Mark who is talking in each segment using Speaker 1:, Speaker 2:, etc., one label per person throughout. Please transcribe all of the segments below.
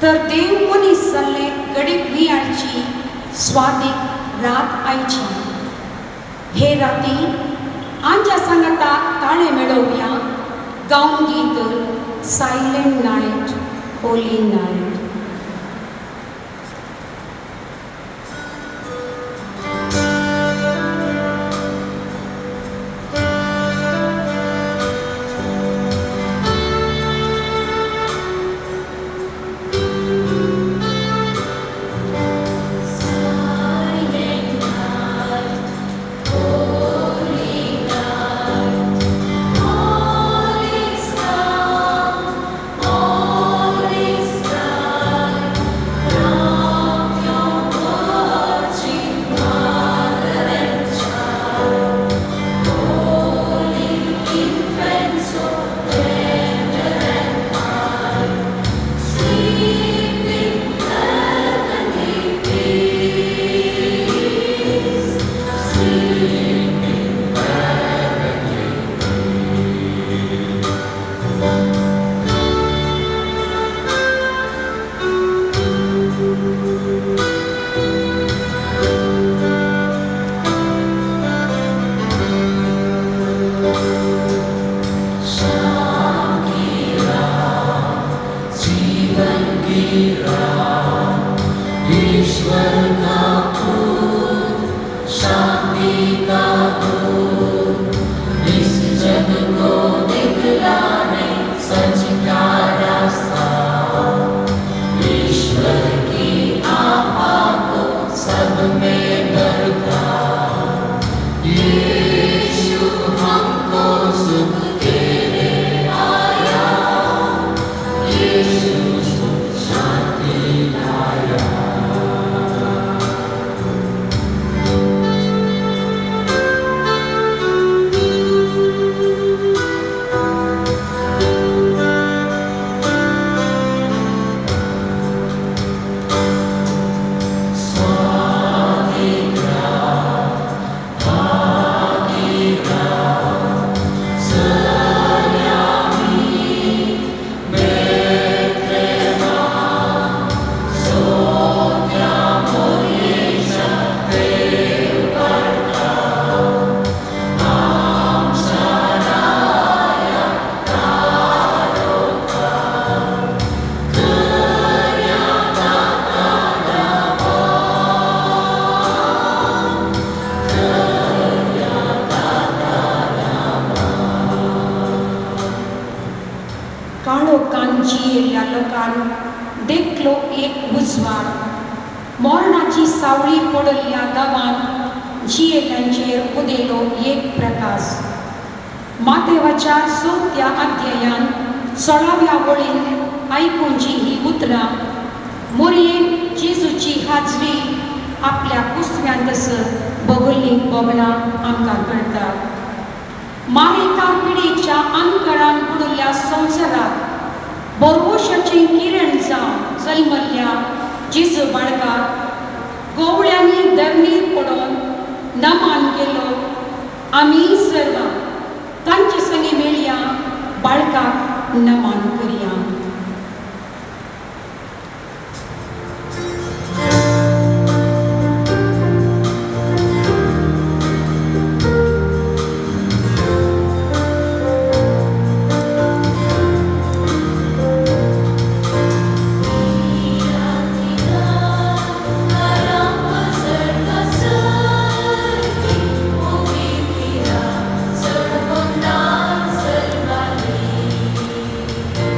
Speaker 1: तर देव मनीस जाल्ले घडीक नियाळची स्वादीक रात आयची. हे राती आमच्या सांगाता ताळे मेळोवया गावन गीत सायलंट नायट होली नायट.
Speaker 2: ईश्वर का पुत्र, शांति का दूत, इस जग को दिखलाने सच का रास्ता। ईश्वर की आभा को सब में भरता, यीशु हमको सुख देने आया, यीशु सुख शांति लाया।
Speaker 1: काळोखान जियेल्ल्या लोकांक देखलो एक उजवाड. मरणाची सावळी पडिल्ल्या गांवांत जियेल्ल्यांचेर उदेलो एक प्रकाश. मातेवाच्या चवथ्या अध्यायान 16व्या वळीन आयकुची ही उतरां मोरयेन जेजूची हाजरी आपल्या कुसव्यांतस बगुल्ली भोगणां आमकां कळटा. मारेकार पिढीच्या अंतरान बुडुल्ल्या संवसारात बरवशाचें किरण जावन जल्मल्ल्या जेजू बाळकाक गोवळ्यांनी धरणीर पडोन नमान केलो. आमी सर्वां तांचे संगी मेळया बाळकाक नमान करया.
Speaker 2: चढ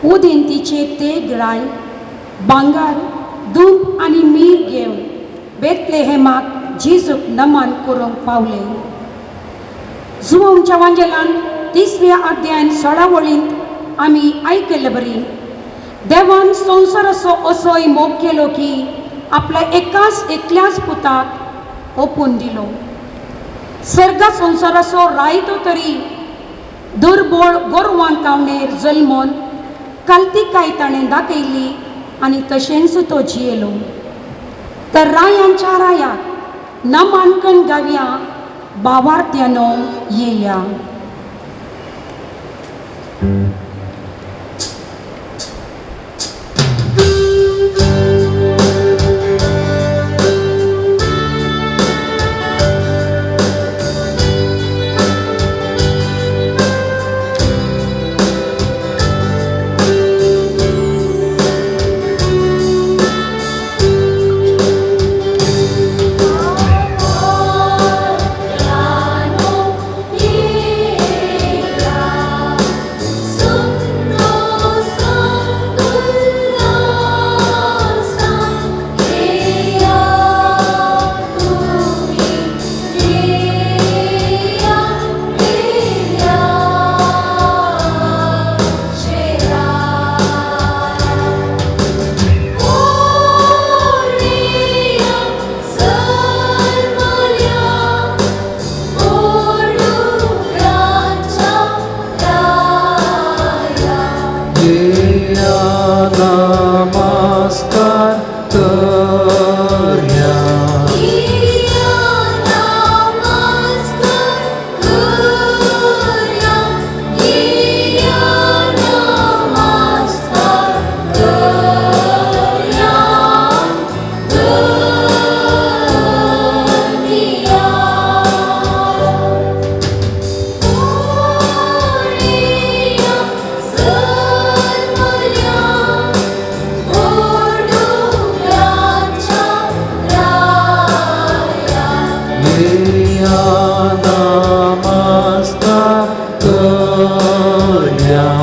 Speaker 1: उदेंतीचे ते ग्राय भांगर, दूप आनी मीर घेवन बेतलेहेमाक जेजूक नमन करूंक पावले. जुवांच्या वांजेलान तिसऱ्या अध्यायान 16 वळींत आमी आयकल्ले बरी देवान संवसाराचो असोय मोग केलो की आपल्या एकाच एकल्याच पुताक ओपून दिलो. सर्गा संवसाराचो रायतो तरी दुर्बळ गोरवान कावणेर जल्मोन कालतिकाय ताणें दाखयली आनी तशेंच तो जियेलो. तर रायांच्या रायाक नमानकन गावया, बावार्थ्यानो येया.
Speaker 2: Yeah.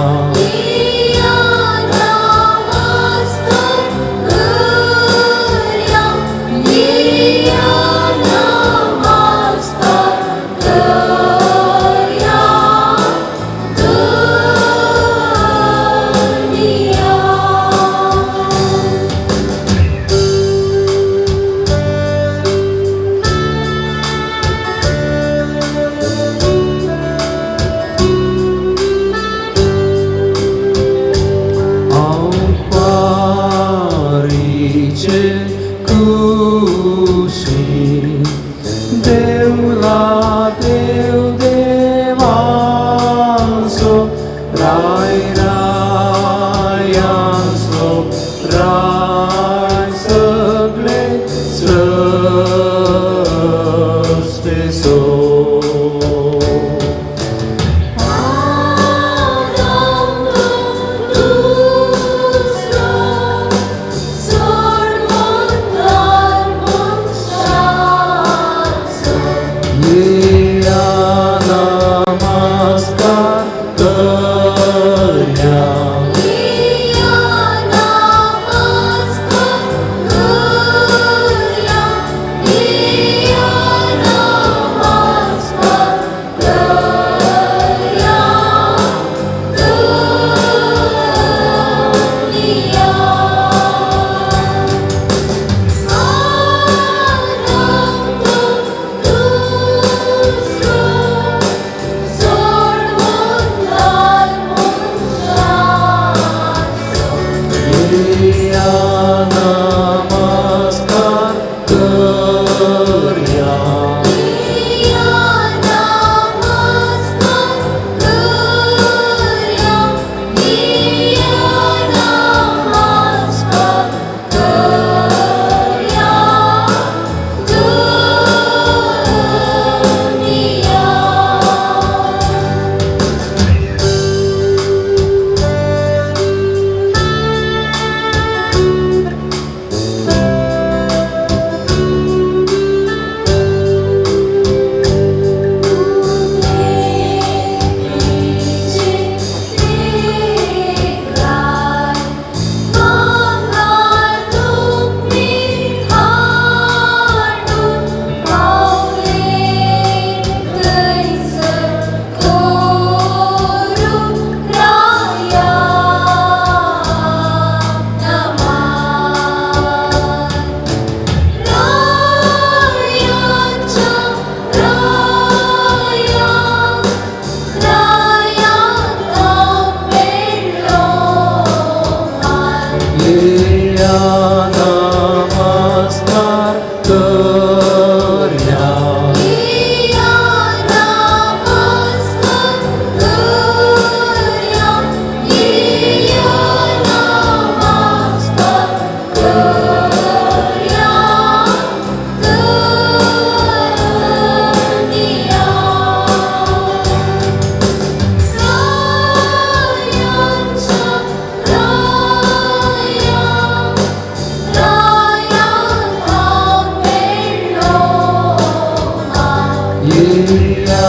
Speaker 2: या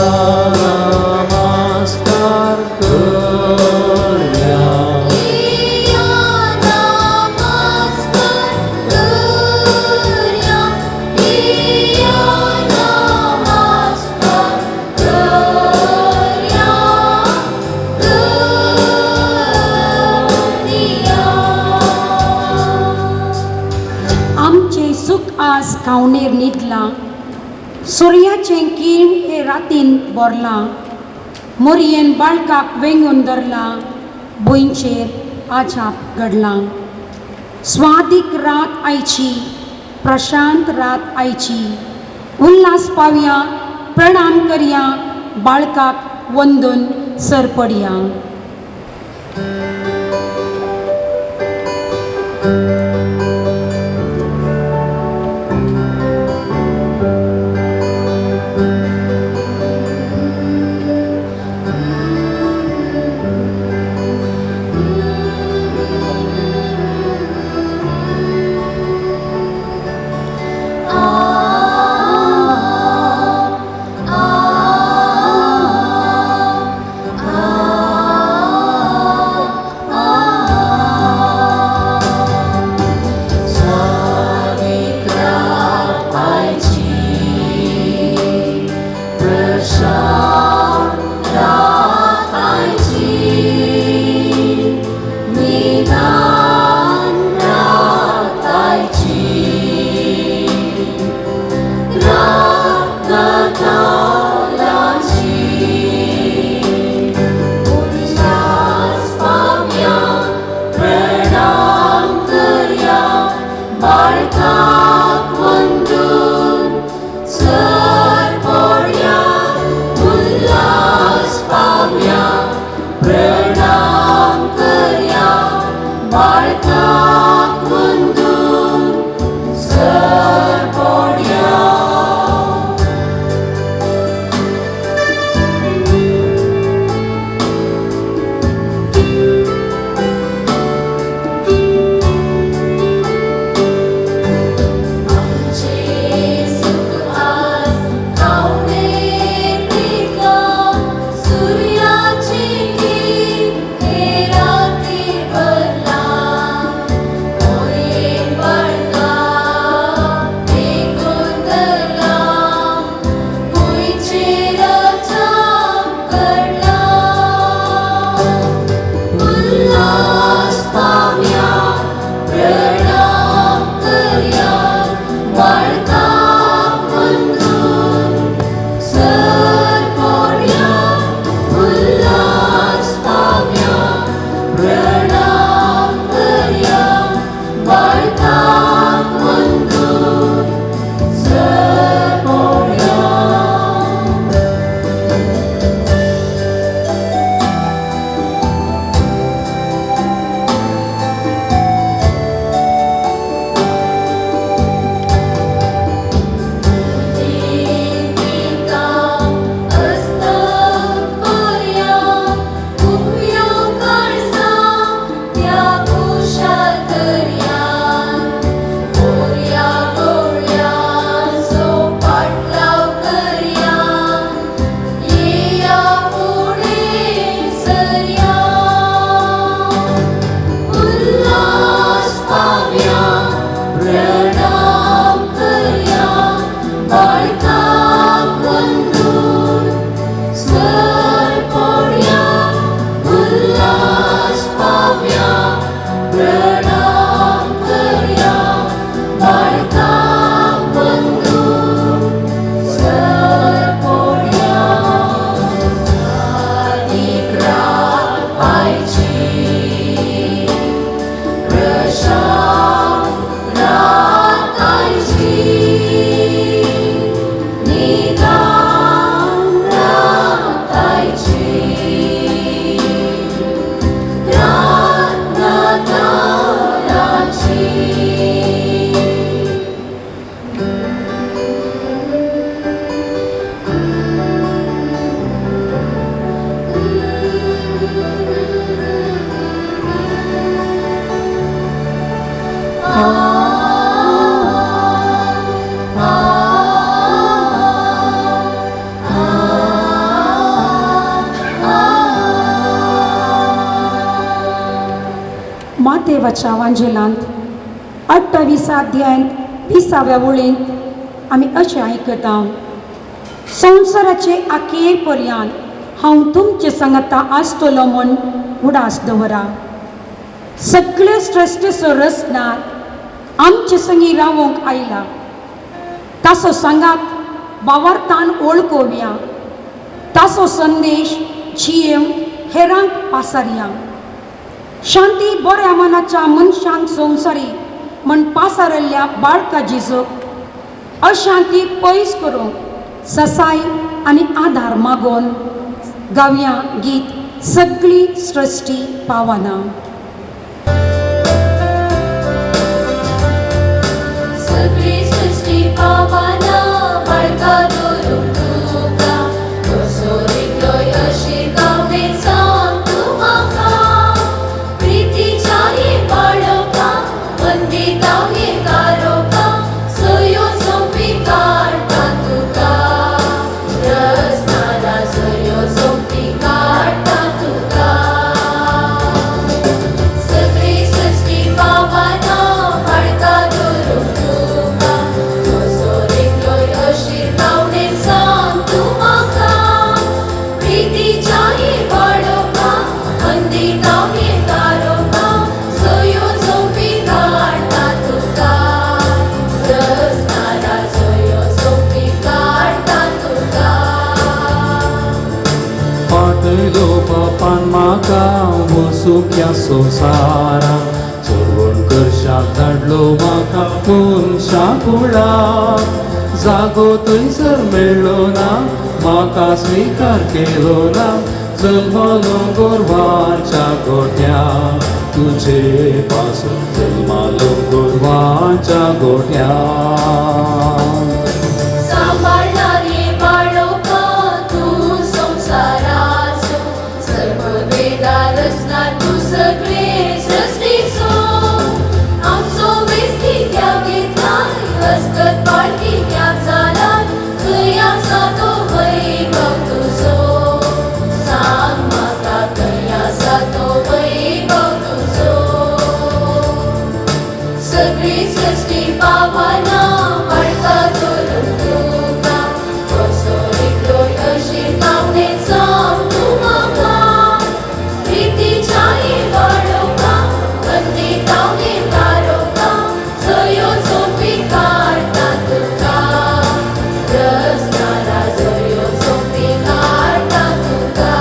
Speaker 2: नमस्कार करया.
Speaker 3: या नमस्कार करया, या नमस्कार करया, करया.
Speaker 1: आमचें सूख आज खावणेर न्हिदलां, सुर्याचें किर्ण हे रातीन भरलां, मोरयेन बाळकाक वेंगून धरलां, भुंयचेर आजाप घडलां. स्वादीक रात आयची, प्रशांत रात आयची, उल्हास पावया, प्रणाम करया, बाळकाक वंदून सरपडया.
Speaker 2: स्वादीक रात आयची, प्रशांत रात आयची, निदान रात आयची, रात नातालाची. उल्हास पावया, प्रणाम करया, बाळकाक वंदून सरपडया.
Speaker 1: मातेवाच्या वांजेलांत 28 अध्यायांत 20व्या वळींत आमी अशें आयकता, संवसाराचे आखेर पर्यान हांव तुमचे सांगाता आसतलो म्हूण उडास दवरा. सगळे सृश्टीचो रचणार आमचे संगी रावोंक आयला. ताचो सांगात बावार्थान वळखोवया, ताचो संदेश जियेवन हेरांक पासारया. शांती बऱ्या मनाच्या मनशांक संवसारी म्हण पासारल्ल्या बाळका जेजूक अशांती पयस करूंक ससाय आनी आदार मागोवन गावया गीत सगळी सृश्टी पावना.
Speaker 2: सगळी सृष्टी पावना बाळका दवरूंक तुका, कसो रिगलोय अशी गावणे सांग तूं म्हाका. प्रितीच्या हे बाळका मंदी तावये कारोका, सयो सोंपी काडटा तुका, रस्ताना सयो सोंपी काडटा तुका. सगळी सृष्टी पावना बाळका दवरूंक तुका, कसो रिगलोय अशी गावणे सांग तूं म्हाका. प्रितीच्या हे बाळका मंदी तावये कारोका, सयो सोंपी काडटा तुका, रस्ताना सयो सोंपी काडटा तुका.
Speaker 4: पाटयलो बापान म्हाका वसुक्या संवसारा, चोरवण करशाक धाडलो म्हाका मनशा कुळाक. जागो थंयसर मेळ्ळो ना, म्हाका स्विकार केलो ना, जल्मलो गोरवांच्या गोठ्या, तुजे पासून जल्मालो गोरवांच्या गोठ्या.
Speaker 2: सांबाळणारे बाळोका तूं संवसाराचो, सर्व वेदा रचणार तूं सगळे सृश्टीचो. आमचो वेस कित्याक घेतलाय, हस्तत बाळ कित्याक जालाय, खंय आसा तो वैभव तुजो, सांग म्हाका खंय आसा तो वैभव तुजो. सगळी सृश्टी पावना बाळका दवरूंक तुका, कसो रिगलोय अशी गावणे सांग तूं म्हाका. प्रितीच्या हे बाळोका बंदी तावये कारोका, सयो सोंपी काडटा तुका, रस्ताना सयो सोंपी काडटा तुका.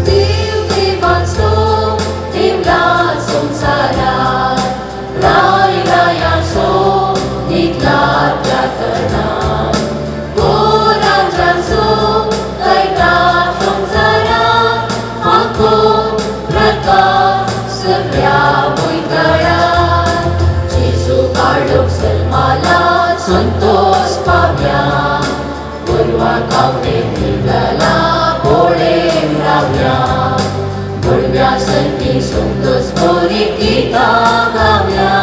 Speaker 2: देव देवाचो देवला संवसारात, राय रायाचो न्हिदला त्या तणात, गो राजाचो कळटा संवसारात, फांकोन प्रकाश सगळ्या भुंयतळार. जेजू बाळक जल्माला संतोष पावया, गोरवां कावणे न्हिदला भोळेन रावया, भुरग्यां संगी संतोष बरी गितां गावया,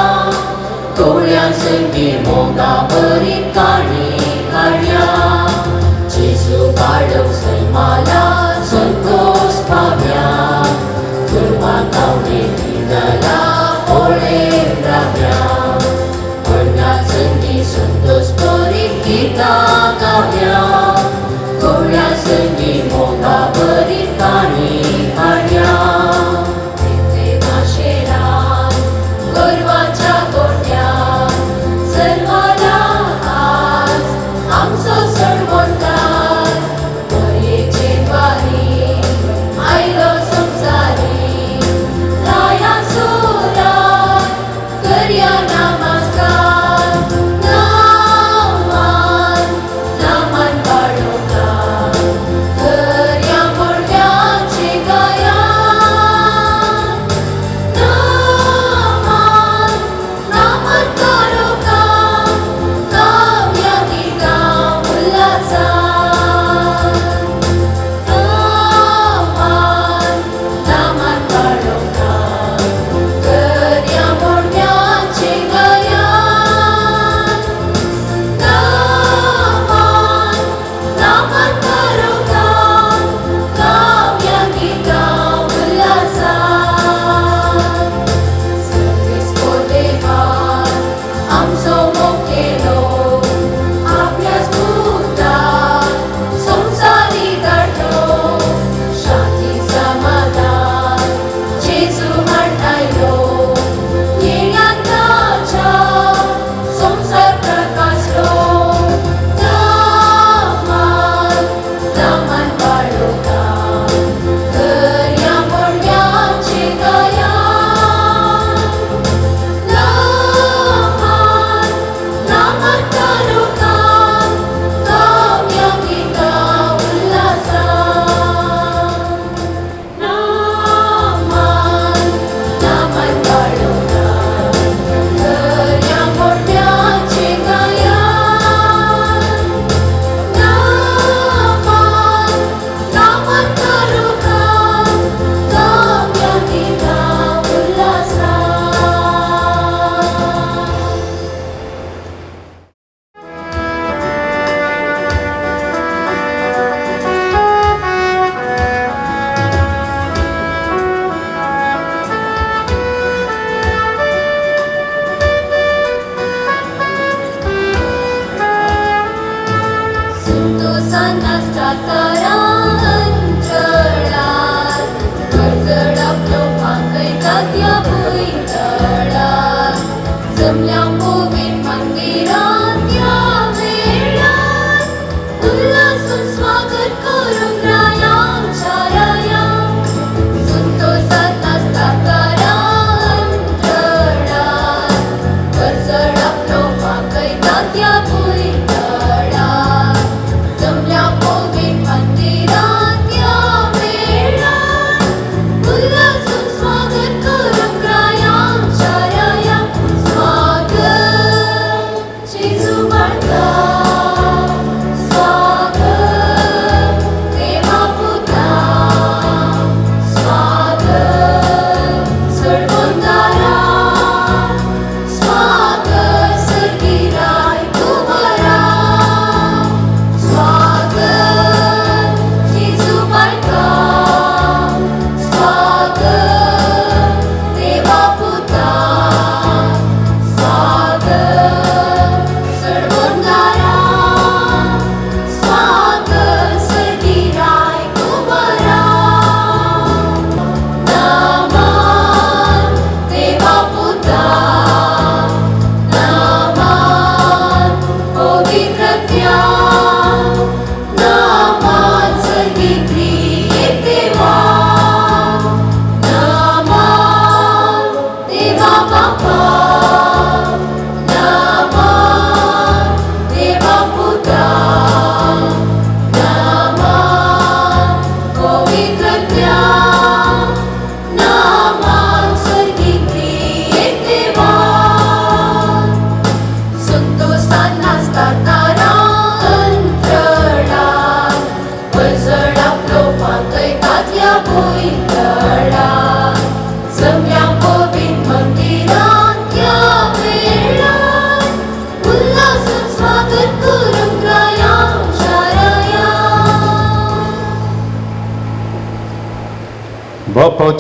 Speaker 2: कोवळ्यां संगी मोगा बरी काणी काडया. जेजू बाळक जल्माला संतोष पावया, गोरवां कावणे न्हिदला भोळेन रावया, भुरग्यां संगी संतोष बरी गितां गावया, कोवळ्यां संगी मोगा बरी काणी काडया. माशेरान गोरवाच्या गोठ्यान जल्मला आज आमचो सडवणकार, मरयेचे द्वारी आयलो संवसारी, रायाचो राय करया नमस्कार, नामान नामान.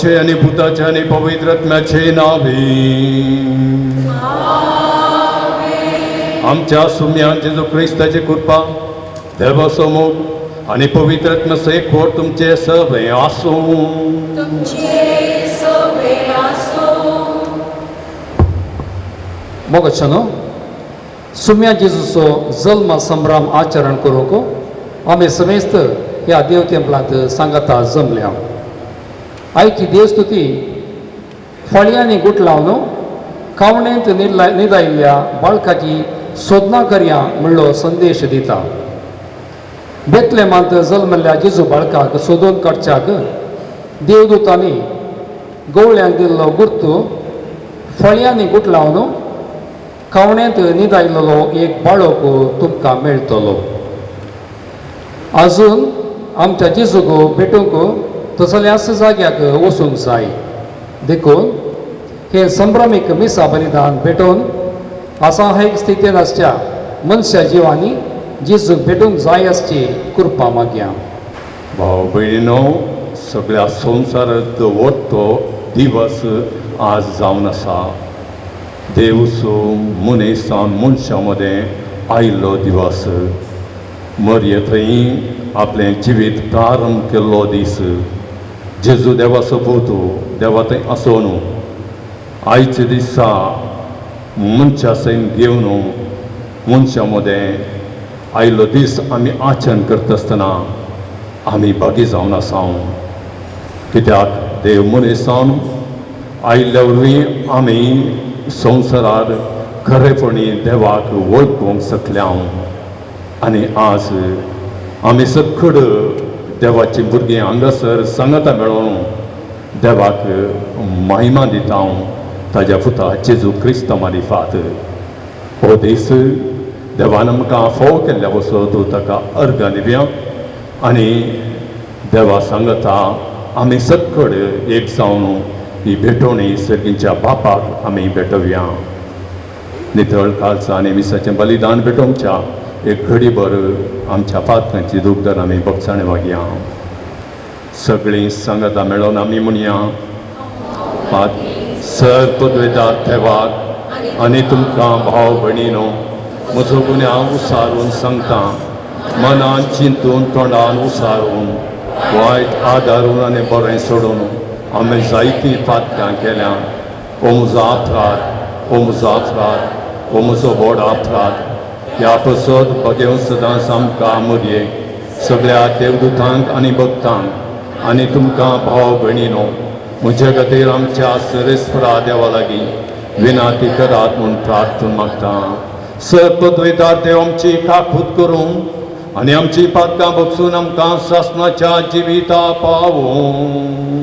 Speaker 5: बापाचे आनी पुताचे आनी पवित्र आत्म्याचे नावे. आमच्या सुम्यान जेजू क्रिस्ताची कृपा, देवाचो मोग आनी पवित्र आत्म्याचो एकवट तुमचे सगळे आसूं.
Speaker 4: मोगच्छनो सुम्या जेजूचो जल्म संभ्रम आचरण करूंक आमी समेस्त ह्या देव तेंपलांत सांगाता जमल्या. आयची देवस्तुती फळयांनी गुट लावन कावणेंत निदायिल्ल्या बाळकाची सोदना करया म्हणलो संदेश दिता. बेतलेमांत जल्मल्ल्या जेजू बाळकाक सोदून काडच्याक देवदूतांनी गवळ्यांक दिल्लो गुर्तू फळयांनी गुट लावन कावणेंत निदायिल्लो एक बाळक तुमकां मेळटलो. अजून आमच्या जेजूक भेटूंक तसल्याच जाग्याक वचूंक जाय. देखून हे संभ्रमीक मिसा बलिदान भेटोवन असहायक स्थितीन आसच्या मनशा जिवांनी जेजूक भेटूंक जाय आसची कृपा मागया.
Speaker 5: भाव भयणीनो, सगळ्या संवसारांत वतो दिवस आज जावन आसा. देवसो मनीसान मनशां मदें आयिल्लो दिवस, मरये थंय आपलें जिवीत प्रारंभ केल्लो दीस. जेजू देवाचो पूत, देवा थंय आसून आयच्या दिसा मनशा सैम घेवन मनशां मदें आयिल्लो दीस आमी आचरण करता आसतना आमी भागी जावन आसा. कित्याक देव मनीसान आयिल्ल्या वरवीं आमी संवसारार खरेपणी देवाक वळखूंक शकल्या. आनी आज आमी सकड देवाची भुरगीं हांगासर सांगाता मेळोवन देवाक महिमा दिता ताज्या पुता जेजू क्रिस्ता मारिफात. हो दीस देवान आमकां फोव केल्ल्या वसो तूं ताका अर्गां दिवया आनी देवा सांगता आमी सकड एक जावन ही भेटवणी सर्गीच्या बापाक आमी भेटोवया. नितळ कालचा आनी मिसाचें बलिदान भेटोवच्या एक घडीभर आमच्या पातकांची दुखदर आमी बगसाणे मागया. सगळीं सांगता मेळोन आमी म्हणया, सर पदवेदार देवाक आनी तुमकां भाव भयणीनो म्हजो गुन्यांव उसारून सांगता, मनान चिंतून तोंडान उसारून वायट आदारून आनी बरें सोडून आमी जायतीं पातकां केल्या. ओ म्हजो अपराध, ओ म्हजो अपराध, ओ म्हजो व्हड अपराध. ह्या पसत बगेवन सदांच आमकां मरये सगळ्या देवदूतांक आनी भक्तांक आनी तुमकां भाव भयणीनो म्हज्या खातीर आमच्या सरेस्परा देवा लागीं विनाती करात म्हूण प्रार्थना मागता. सर पदवेदार देव आमची काकूत करूं आनी आमची पातकां बगसून आमकां सासणाच्या जिविता पावूं.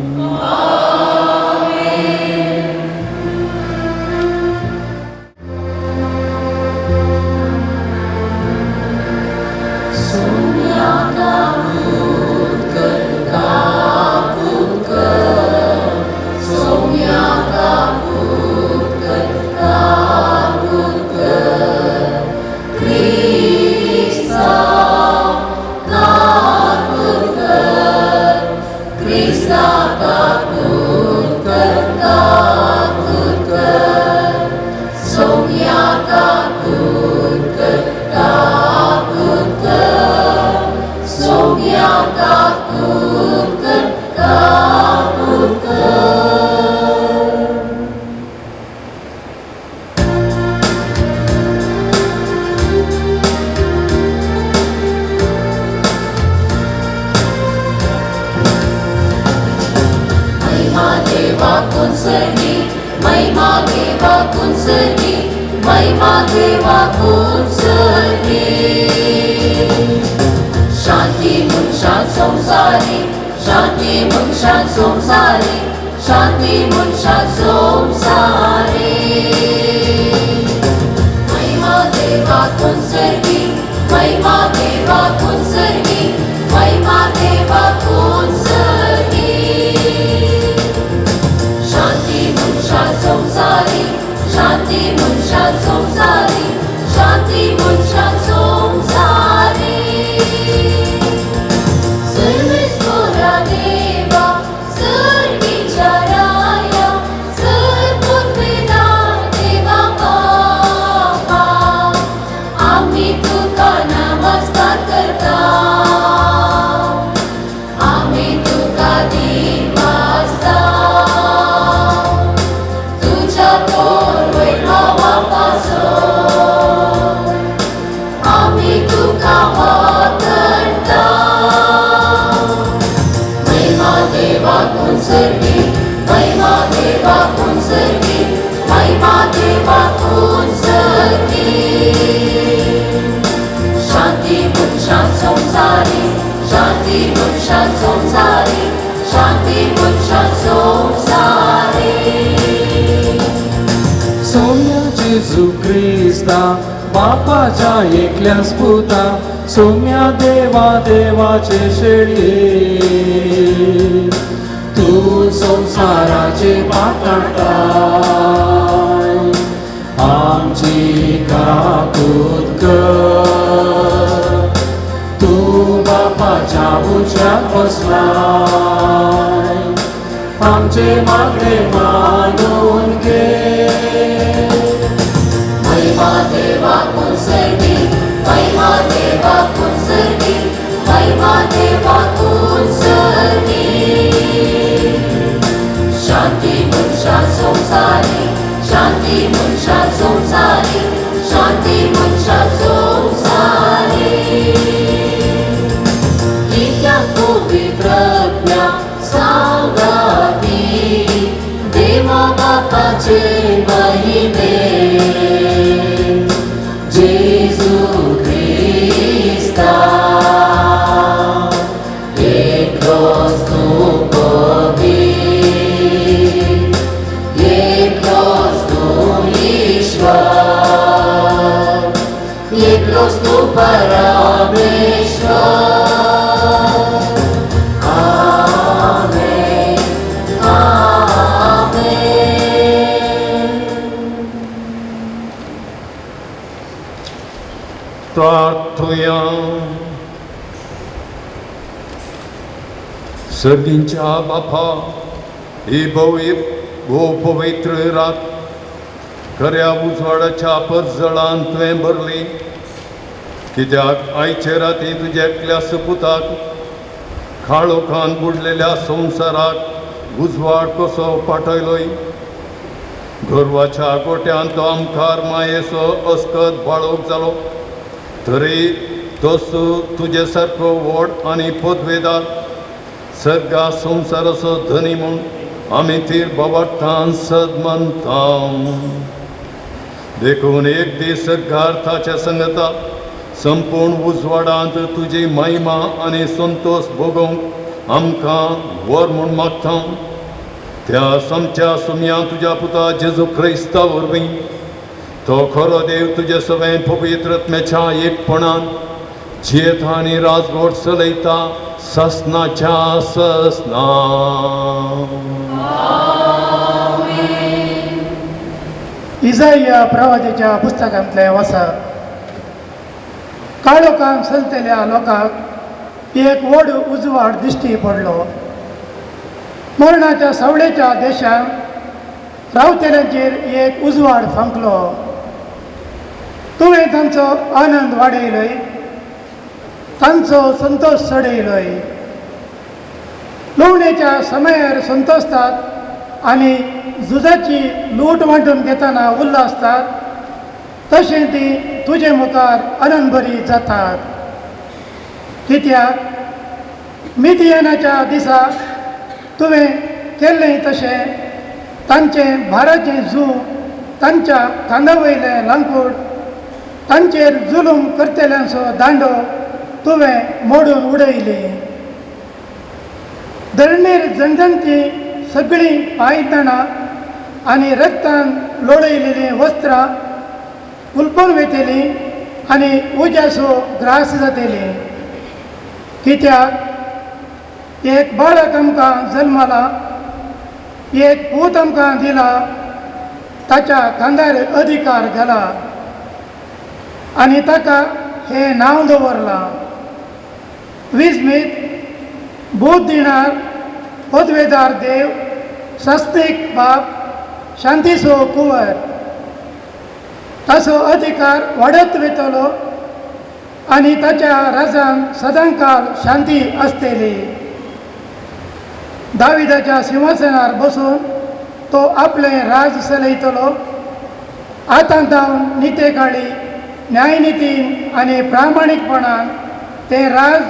Speaker 3: देवा, सर्गीच्या
Speaker 2: मनशा संवसारी.
Speaker 6: सोम्या जेजू क्रिस्ता बापाच्या एकल्याच पुता, सोम्या देवा देवाचे शेळये, तूं संवसाराचे पाताळताय, आमची काकूत कर. तूं बापाच्या उज्यात बसलाय, आमचे मागणे मानून घे.
Speaker 2: महिमा देवाकून सर्गी, महिमा देवाकून सर्गी, महिमा देवाकून सर्गी. शांती मनशा संवसारी, शांती मनशा संवसारी, शांती मनशा संवसारी. कित्याक पवित्रत्म्या सांगाती, देवा बापाचे महिमे, जेजू क्रिस्ता एकलोच तूं पवीत, एकलोच तूं ईश्वर, एकलोच तूं परमेश्वर. आमेन, आमेन.
Speaker 5: प्रार्थुया. सर्गींच्या बापा, ही भोव पवित्र रात खऱ्या उजवाडाच्या परजळान तुवें भरली, कित्याक आयचे राती तुज्या एकल्या सुपुताक काळोखान बुडलेल्या संवसाराक उजवाड कसो पाठयलोय. गर्वाच्या गोट्यान तो आमखार मायेचो अस्कत बाळोक जालो, तरी तोस तुजे सारको व्हड आनी पदवेदार सर्गा संवसाराचो धनी म्हूण आमी तीर बाबाटान सद मानता. देखून एक दीस सर्गार ताच्या संगता संपूर्ण उजवाडांत तुजी महिमा आनी संतोश भोगोवंक आमकां वर म्हूण मागता, त्या समच्या सुमया तुज्या पुता जेजू क्रिस्ता वरवीं. तो खरो देव, तुजे सगळें पवित्रत्म्याच्या एकपणान जियेता आनी राजवट चलयता ससनाच्या ससना.
Speaker 7: इजाइया प्रवादाच्या पुस्तकांतलें वाचप. काळोखान चलतल्या लोकांक एक व्हड उजवाड दिश्टी पडलो. मरणाच्या सावळेच्या देशांत रावतेल्यांचेर एक उजवाड फांकलो. तुवें तांचो आनंद वाडयलोय, तांचो संतोश चडयलोय. लुवणेच्या समयार संतोषतात आनी झुजाची लूट वांटून घेतना उल्हासतात, तशें ती तुजे मुखार आनंदभरी जातात. कित्याक मिदियनाच्या दिसा तुवें केल्लें तशें तांचें भाराचें जू, तांच्या खांदा वयलें लांकूड, तांचेर जुलूम करतल्यांचो दांडो तुवें मोडून उडयली. धरणीर जनजनती सगळीं पांयतणां आनी रक्तान लोळयलेलीं वस्त्रां हुलपून वेतली आनी उज्याचो ग्रास जातली. कित्याक एक बाळक आमकां जल्मला, एक पूत आमकां दिला, ताच्या खांदार अधिकार घाला आनी ताका हें नांव दवरलां, विस्मीत, बोध दिणार, पदवेदार देव, सस्तीक बाप, शांतीचो कुंवर. ताचो अधिकार वाडत वयतलो आनी ताच्या राजान सदांकाल शांती आसतली. दाविदाच्या सिंहासनार बसून तो आपलें राज चलयतलो. आतां जावन नितेकाळी न्यायनितीन आनी प्रामाणीकपणान तें राज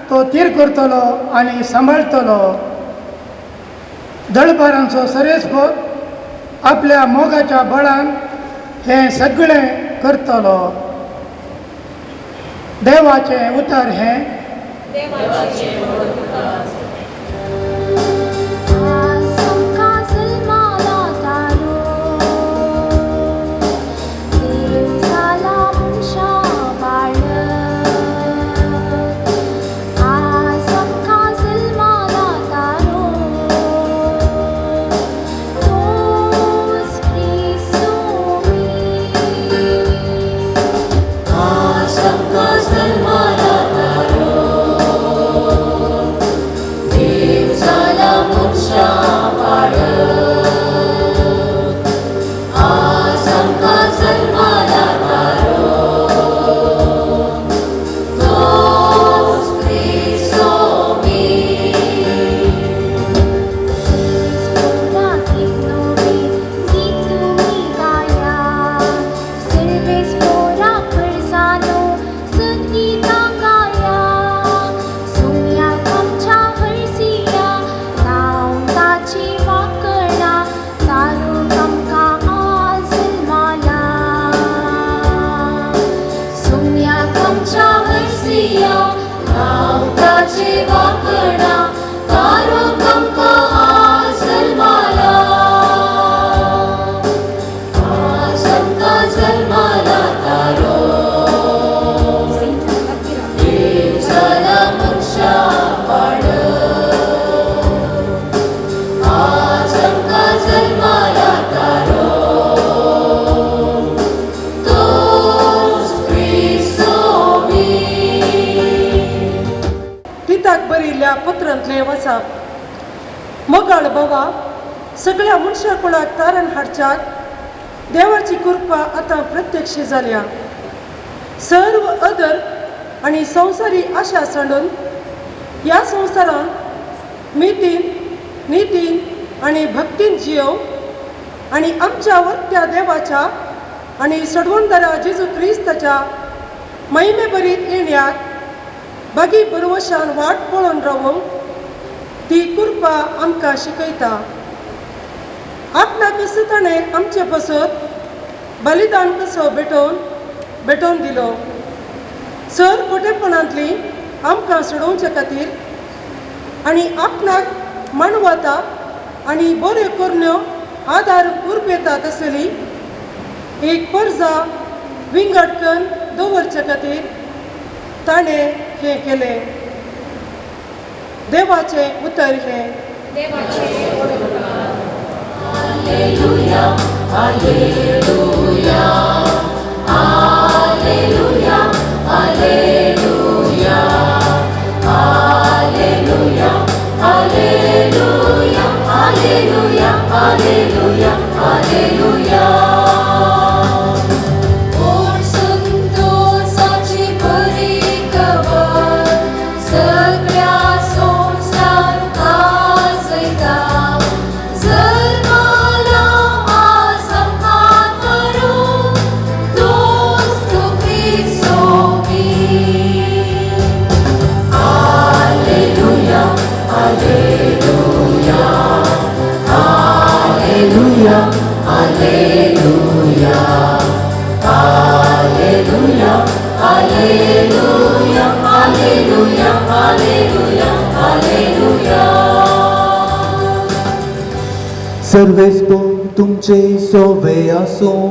Speaker 7: तो थीर करतलो आनी सांबाळटलो. दळपारांचो सरेस्पोत आपल्या मोगाच्या बळान हें सगळें करतलो. देवाचें उतर हें.
Speaker 3: देवाचे.
Speaker 8: घोवा सगळ्या मनशा कुळाक तारण हाडच्याक देवाची कृपा आतां प्रत्यक्ष जाल्या. सर्व अदर आनी संवसारी आशा सांडून ह्या संवसारांत मितीन नितीन आनी भक्तीन जियोव आनी आमच्या वर्त्या देवाच्या आनी सडवणदारा जेजू क्रिस्ताच्या महिमे भरीत येण्याक बागी बरवशान वाट पळोवन रावूंक ती कृपा आमकां शिकयता. आपणाक कसो ताणें आमचे पासत बलिदान कसो भेटोवन भेटोवन दिलो सर खोटेपणांतली आमकां सोडोवचे खातीर आनी आपणाक मानवता आनी बऱ्यो करण्यो आदार उर्बेता तसली एक परजा विंगड कन्न दवरचे खातीर ताणें हें केलें. देवाचें उतर हें.
Speaker 2: Alleluia, Alleluia, Alleluia, Alleluia, Alleluia, Alleluia, Alleluia, Alleluia, Alleluia.
Speaker 3: कोण संतोषाची बरी खबर सगळ्या संवसार गाजयता. जल्मला आज आमकां तारूं दोस्त क्रिस्तोमी.
Speaker 2: Alleluia, Alleluia, Alleluia, Alleluia, Alleluia, Alleluia, Alleluia, Alleluia, Alleluia.
Speaker 9: सर्वेस्पोर तुमचे सोवे आसूं.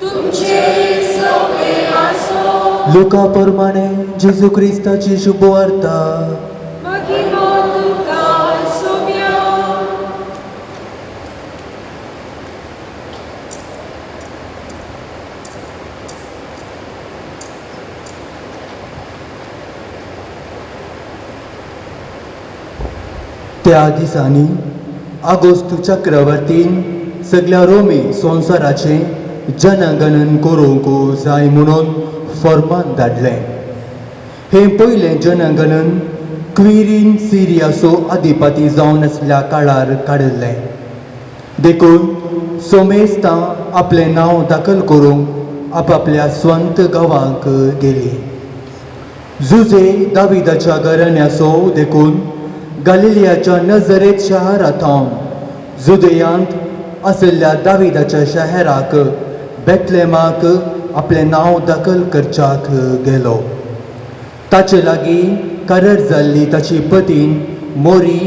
Speaker 2: तुमचे सोवे आसो.
Speaker 9: लुका प्रमाणे जेजू क्रिस्ताची शुभवार्ता.
Speaker 8: महिमा तुका सोम्या.
Speaker 9: त्या दिसांनी आगोस्त चक्रवर्तीन सगळ्या रोमी संवसाराचें जनगणन करूंक जाय म्हणून फर्मान धाडलें. हें पयलें जनगणन क्विरीन सिरियाचो अधिपती जावन आसल्या काळार काडिल्लें. देखून सोमेस्तां आपलें नांव दाखल करूंक आपापल्या स्वंत गांवांक गेलीं. जुजे दाविदाच्या घराण्याचो देखून गालिलियाच्या नजरेत शहरा थावन जुदयांत आशिल्ल्या दाविदाच्या शहराक बेतलेमाक आपलें नांव दाखल करच्याक गेलो. ताचे लागीं करार जाल्ली ताची पतीन मोरी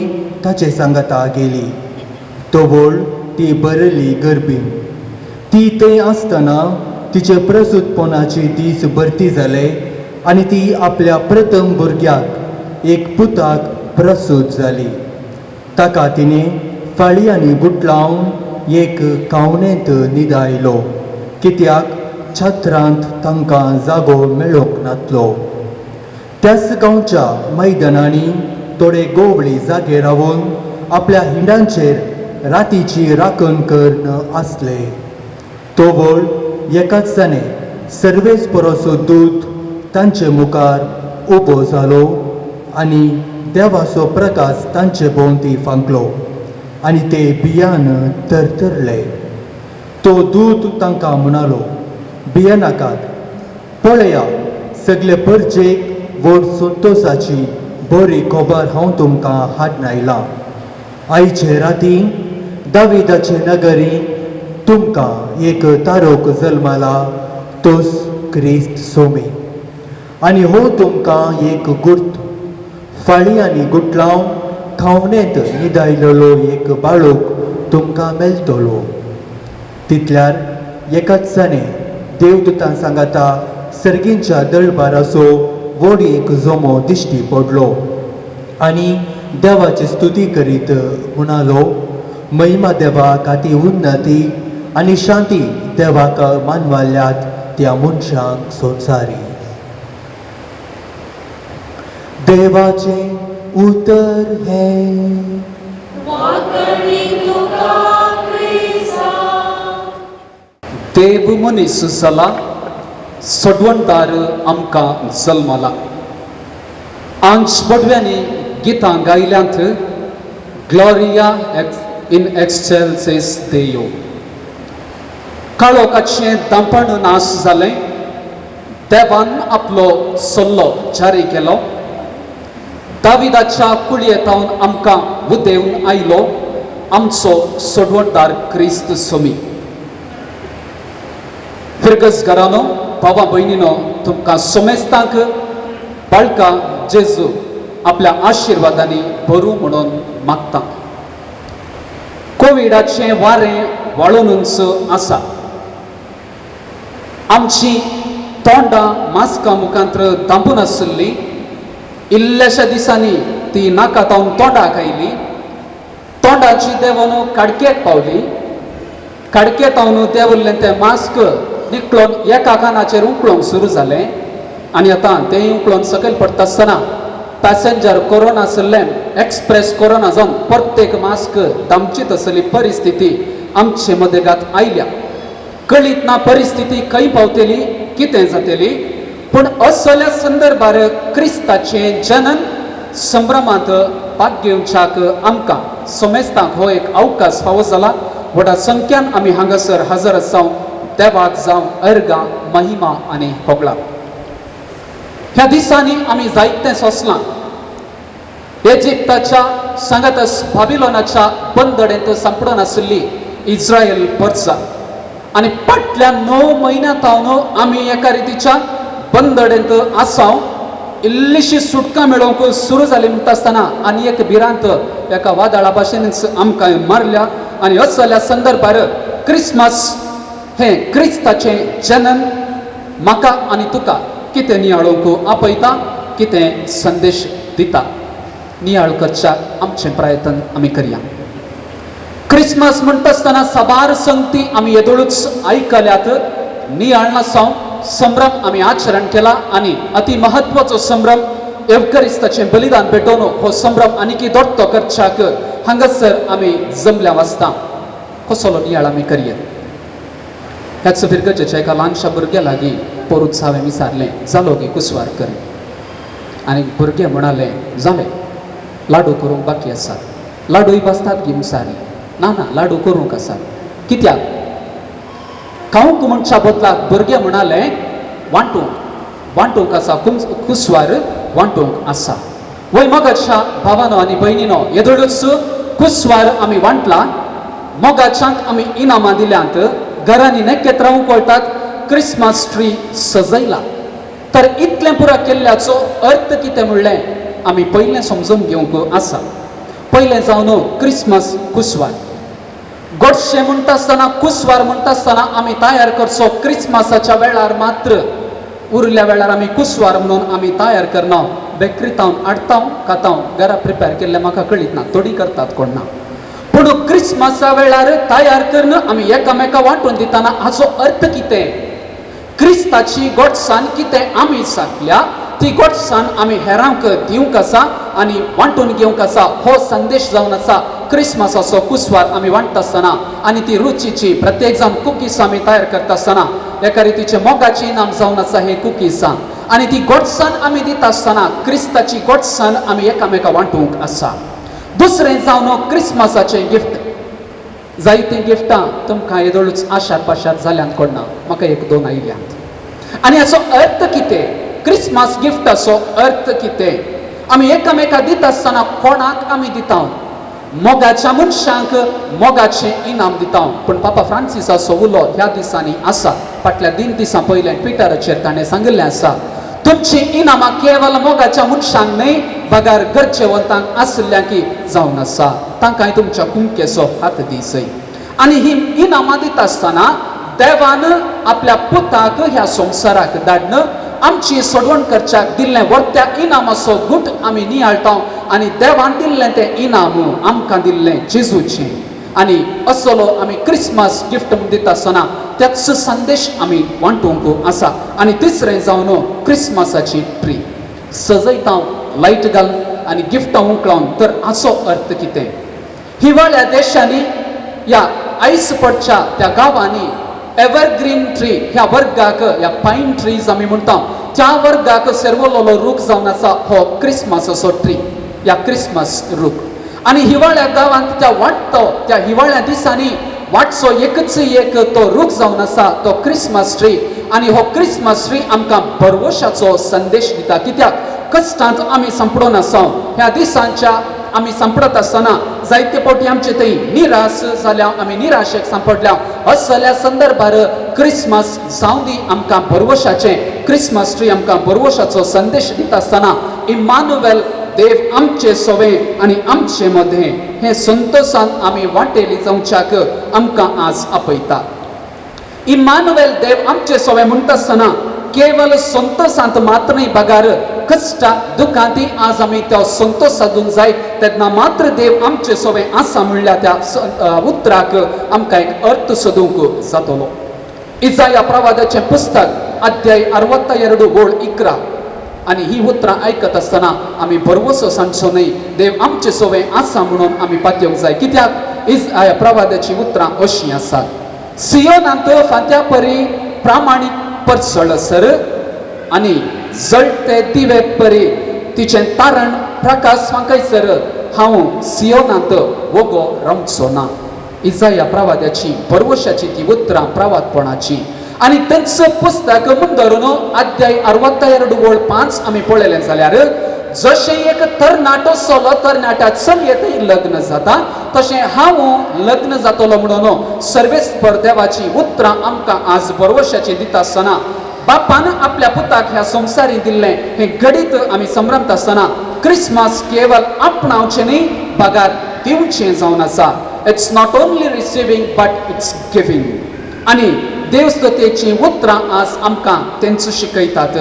Speaker 9: ताचे सांगाता गेली. तवळ ती बरली गर्बीन. ती थंय आसतना तिचे प्रसूतपणाची दीस भरती जाले आनी ती आपल्या प्रथम भुरग्याक एक पुताक प्रसूत जाली. ताका तिणें फाळयांनी गुटलावन एक कावणेंत न्हिदायलो कित्याक छत्रांत तांकां जागो मेळोंक नातलो. त्याच गांवच्या मैदानांनी थोडे गोवळी जागे रावन आपल्या हिंडांचेर रातीची राखण करून आसले. तोवळ एकाच जाणें सर्वेस परसो दूत तांचे मुखार उबो जालो आनी देवाचो प्रकाश तांचे भोंवती फांकलो आनी ते भियान थरथरले. तो दूत तांकां म्हणालो, भियेनाकात, पळया सगळे परजेक व्हड संतोशाची बरी खबर हांव तुमकां हाडून आयलां. आयचे राती दाविदाचे नगरी तुमकां एक तारोक जल्मला, तोच क्रिस्त सोमी. आनी हो तुमकां एक गुर्त, फाळयांनी गुटलावन खावणेंत न्हिदायलेलो एक बाळूक तुमकां मेळटलो. तितल्यार एकाच जाणें देवदूतां सांगाता सर्गींच्या दळबाराचो व्हड एक जमो दिश्टी पडलो आनी देवाची स्तुती करीत म्हणालो, महिमा देवाक आती उन्नती आनी शांती देवाक मानवाल्यात त्या मनशांक संवसारी. देवाचें उतर हें.
Speaker 8: वाघ
Speaker 3: करणी तुका क्रिस्ता.
Speaker 4: देव मनीस जाला, सोडवणदार आमकां जल्मला. आंज पडव्यांनी गितां गायल्यांत, ग्लॉरिया इन एक्सेल्सिस देयो. काळोखाचें दांपण नाश जालें, देवान आपलो सल्लो जारी केलो. दाविदाच्या कुळयेतावन आमकां उदेवन आयलो आमचो सोडवणदार क्रिस्त सोमी. फिरगज घरानो, भावा भयणीनो, तुमकां सोमेस्तांक बाळका जेजू आपल्या आशिर्वादांनी भरूं म्हणून मागता. कोविडाचें वारें वाळोनूच आसा. आमची तोंडां मास्कां मुखांत्र दांपून आशिल्ली. इल्ल्याश्या दिसांनी ती नाका तावन तोंडाक आयली. तोंडाची देंवन काडकेक पावली. काडके तावन देंवल्लें तें मास्क निकळोन एका कानाचेर उकळोंक सुरू जालें आनी आतां तें उकळोन सकयल पडटा आसतना पॅसेंजर कोरोना आशिल्ल्यान एक्सप्रेस कोरोना जावन प्रत्येक मास्क दामची तसली परिस्थिती आमचे मदेगात आयल्या. कळीत ना परिस्थिती खंय पावतली, कितें जातली. पूण असल्या संदर्भार क्रिस्ताचें जनन संभ्रमांत भाग घेवच्याक आमकां समेस्तांक हो एक अवकाश फावो जाला. व्हडा संख्यान आमी हांगासर हजर आसाव. देवाक जावं अर्गां, महिमा आनी होगळां. ह्या दिसांनी आमी जायतें सोंसलां. इजिप्ताच्या सांगातच बाबिलोनाच्या बंदडेंत सांपडून आशिल्ली इस्रायल परसा आनी फाटल्या 9 म्हयन्या तावन आमी एका रितीच्या बंदडेंत आसाव. इल्लीशी सुटका मेळोवंक सुरू जाली म्हणटा आसतना आनी एक भिरांत एका वादळा भाशेनच आमकां मारल्या. आनी असल्या संदर्भार क्रिसमस हें क्रिस्ताचें जनन म्हाका आनी तुका कितें नियाळोवंक आपयता, कितें संदेश दिता, नियाळ करच्या आमचें प्रयत्न आमी करया. क्रिसमस म्हणटा आसतना साबार संगती आमी येदोळूच आयकल्यात. नियाळ नासांव संभ्रम आमी आचरण केला आनी अति महत्वाचो संभ्रम एवकरिस्ताचें बलिदान पेटोवन हो संभ्रम आनीकी दोट्टो करच्याक हांगासर आमी जमल्या वाचता. कसलो नियाळ आमी करया? ह्याच फिरगजेच्या एका ल्हानशा भुरग्या लागीं पोरूच हांवें विचारलें, जालो गे कुसवार कर? आनी भुरगें म्हणालें, जालें, लाडू करूंक बाकी आसात. लाडूय बसतात गी मुसारी? ना ना, लाडू करूंक आसात. कित्याक खावंक म्हणच्या बदलाक भुरगें म्हणालें, वांटूंक, वांटूंक आसा, कुसवार वांटूंक आसा. वय मोगाच्या भावानो आनी भयणीनो, येदोळूच कुसवार आमी वांटला, मोगाच्यांक आमी इनामां दिल्यांत, घरांनी नखेत्रां उकळटात, क्रिसमस ट्री सजयला. तर इतलें पुरो केल्ल्याचो अर्थ कितें म्हणलें आमी पयलें समजून घेवंक आसा. पयलें जावन क्रिसमस कुसवार गोडशें म्हणटा आसतना, कुसवार म्हणटा आसतना आमी तयार करचो क्रिसमसाच्या वेळार मात्र. उरिल्ल्या वेळार आमी कुसवार म्हणून आमी तयार करना. बेकरीतावन हाडता, खाता. घरा प्रिपेर केल्लें म्हाका कळीत ना, थोडी करतात, कोण ना. पूण क्रिसमसा वेळार तयार करून आमी एकामेका वांटून दितना हाचो अर्थ कितें? क्रिस्ताची गोडसाण कितें आमी सांगल्या, ती गोडसाण आमी हेरांक दिवंक आसा आनी वांटून घेवंक आसा. हो संदेश जावन आसा क्रिसमसाचो कुसवार आमी वांट्टा आसतना. आनी ती रुचीची प्रत्येक जावन कुकीज आमी तयार करता आसतना एका रितीचे मोगाची इनाम जावन आसा हे कुकीजां. आनी ती गोडसाण आमी दिता आसतना क्रिस्ताची गोडसाण आमी एकामेका वांटूंक आसा. दुसरें जावन क्रिसमसाचें गिफ्ट. जायतीं गिफ्टां तुमकां येदोळूच आशार पाशार जाल्यांत कोण ना, म्हाका एक दोन आयल्यांत. आनी हाचो अर्थ कितें? क्रिसमस गिफ्टाचो अर्थ कितें? आमी एकामेका दिता आसतना कोणाक आमी दिता? मोगाच्या मनशांक मोगाचें इनाम दिता. पूण पापा फ्रांसिसाचो उलो ह्या दिसांनी आसा. फाटल्या 3 दिसां पयलें ट्विटराचेर ताणें सांगिल्लें आसा, तुमचीं इनामां केवल मोगाच्या मनशांक न्हय, बगर गरजेवंतांक आशिल्ल्यांकी जावन आसा. तांकांय तुमच्या कुमकेचो हात दिसय. आनी ही इनामां दिता आसतना देवान आपल्या पुताक ह्या संवसाराक धाडन आमची सोडवण करच्याक दिल्लें व्हडत्या इनामाचो गूट आमी नियाळटा. आनी देवान दिल्लें तें इनाम आमकां दिल्लें जेजूचें. आनी असलो आमी क्रिसमस गिफ्ट दिता आसतना त्याच संदेश आमी वांटूंक आसा. आनी तिसरें जावन क्रिसमसाची ट्री सजयता, लायट घाल आनी गिफ्टां उकळावन, तर हाचो अर्थ कितें?
Speaker 10: हिवाळ्या देशांनी ह्या आयस पडच्या त्या गांवांनी एवरग्रीन ट्री ह्या वर्गाक, ह्या पायन ट्रीज आमी म्हणटा त्या वर्गाक सेरवलोलो रूख जावन आसा हो क्रिसमसाचो ट्री, ह्या क्रिसमस रूख. आनी हिवाळ्या गांवांत त्या वाडटो त्या हिवाळ्या दिसांनी वाटचो एकच एक तो रूख जावन आसा तो क्रिसमस ट्री. आनी हो क्रिसमस ट्री आमकां भरवशाचो संदेश दिता, कित्याक कश्टांत आमी सांपडून आसा. ह्या दिसांच्या आमी सांपडत आसतना जायते फावटी आमचे थंय निराश जाल्या, आमी निराशेक सांपडल्या. असल्या संदर्भार क्रिसमस जावं दी आमकां भरवशाचें, क्रिसमस ट्री आमकां भरवशाचो संदेश दिता आसतना इम्मानुवेल देव आमचे सोवे आनी आमचे मदें हे संतोशान आमी वांटेली जावच्याक आमकां आज आपयता. इम्मानुवेल देव आमचे सोवे म्हणटा आसतना केवल संतोशांत मात्र न्हय बगार कश्टा दुखांती आज आमी त्या संतोश सादूंक जाय, तेन्ना मात्र देव आमचे सोवे आसा म्हणल्यार त्या उतराक आमकां एक अर्थ सोदूंक जातलो. इजाया प्रवादाचें पुस्तक अध्याय 62 ओळ 11 आनी ही उतरां आयकत आसतना आमी भरवसो सांगचो न्हय, देव आमचे सोवे आसा म्हणून आमी पातयेवंक जाय, कित्याक इजाया प्रवादाचीं उतरां अशीं आसात. सियोनांत फांत्या परी प्रामाणीक परसळसर आनी जळते दिवे परी तिचें तारण प्रकाश फांकयसर हांव सियोनांत वोगो रावचो ना. इजाया प्रवादाची भरवशाची ती उतरां प्रवादपणाची. आनी तेंच पुस्तक मुंदरून अध्याय 62 ओळ 5 आमी पळयलें जाल्यार जशें एक तरणाटो चलो तरणाट्या चलयेत लग्न जाता तशें हांव लग्न जातलो म्हणून सर्वेस्पर देवाची उतरां आमकां आज भरवशाची दिता आसतना बापान आपल्या पुताक ह्या संवसारी दिल्लें हें घडीत आमी संभ्रमता आसतना क्रिसमस केवल आपणावचें न्ही बगार दिवचें जावन आसा. It's not only receiving but it's giving. आनी देवस्ततेचीं उतरां आज आमकां तेंच शिकयतात.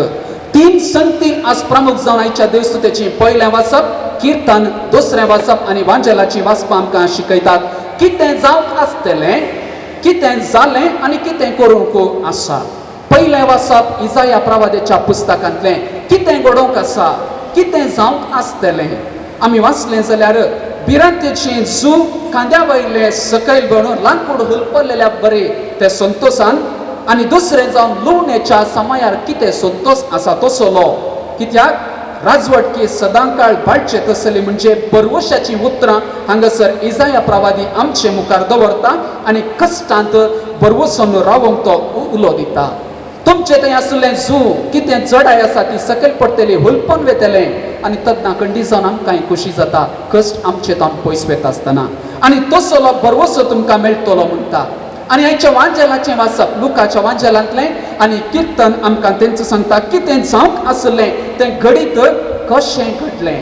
Speaker 10: तीन संगती आज प्रमुख जावन आयच्या देवस्तुतेची, पयलें वाचप किर्तन, दुसरें वाचप आनी वांजेलाची वाचपां आमकां शिकयतात कितें जावंक आसतलें, कितें जालें आनी कितें करूंक आसा. पयलें वाचप इजाया प्रवादाच्या पुस्तकांतलें कितें घडोवंक आसा, कितें जावंक आसतलें. आमी वाचलें जाल्यार भिरांतेची जू खांद्या वयले सकयल गणून लांकूड हुलपलेल्या बरे ते संतोशान, आनी दुसरें जावन लुवणेच्या समायार कितें संतोश आसा तसलो, कित्याक राजवटकी सदांकाळ बाळचे तसली. म्हणजे भरवशाचीं उतरां हांगासर इजाया प्रवादी आमचे मुखार दवरता आनी कश्टांत भरवसून रावंक तो उलो दिता. तुमचे थंय आशिल्लें जू कितें जडाय आसा ती सकयल पडटली, हुलपून वेतलें आनी तन्ना कंडी जावन आमकांय खोशी जाता कश्ट आमचे तावन पयस वेता आसतना आनी तसलो भरवसो तुमकां मेळटलो म्हणटा. आनी आयच्या वांजेलाचें वाचप लुकाच्या वांजेलांतलें आनी किर्तन आमकां तेंच सांगता कितें जावंक आशिल्लें तें घडीत कशें घडलें,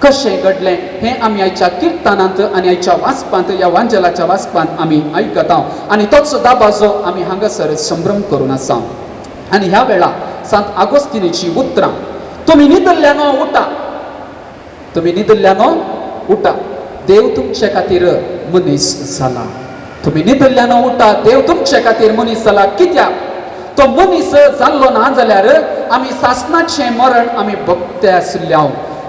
Speaker 10: कशें घडलें हें आमी आयच्या किर्तनांत आनी आयच्या वाचपांत ह्या वांजेलाच्या वाचपांत आमी आयकता आनी तोच दाबाजो आमी हांगासर संभ्रम करून आसा. आनी ह्या वेळा सांत आगोस्तिनीची उतरां, तुमी न्हिदल्ल्यानो उठा, तुमी न्हिदल्ल्यानो उठा, देव तुमचे खातीर मनीस जाला. तुमी न्हिदल्ल्यानो उठा, देव तुमचे खातीर मनीस जाला. कित्याक तो मनीस जाल्लो ना जाल्यार आमी सासणाचें मरण आमी भोगते आशिल्ले.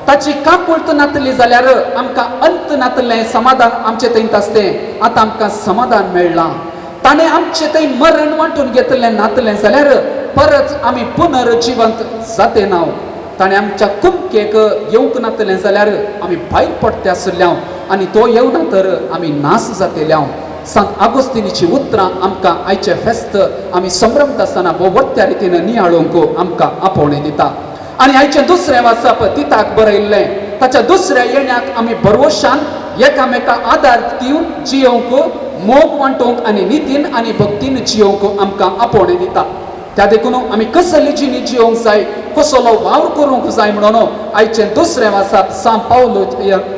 Speaker 10: ताची काकुळट नातली जाल्यार आमकां अंत नातलें समाधान आमचे थंय आसतें, आतां आमकां समाधान मेळ्ळां. ताणें आमचें थंय मरण वांटून घेतलें नातलें जाल्यार परत आमी पुनर्जिवंत जाते ना. ताणें आमच्या कुमकेक येवंक नातलें जाल्यार आमी भायर पडटे आशिल्ले आनी तो येवना तर आमी नास जातेले. सांत आगोस्तिनीची उतरां आमकां आयचें फेस्त आमी संभ्रमता आसतना भोव वट्ट्या रितीन नियाळूंक आमकां आपोवणें दिता. आनी आयचें दुसरें वाचप तिताक बरयल्लें, ताच्या दुसऱ्या येण्याक आमी भरवशान एकामेका आदार दिवन जियोवंक, मोग वांटोवंक आनी नितीन आनी भक्तीन जियोवंक आमकां आपोवणें दिता. त्या देखून आमी कसली जिणी जियोवंक जाय, कसलो वावर करूंक जाय म्हणून आयचें दुसरें वाचप सांत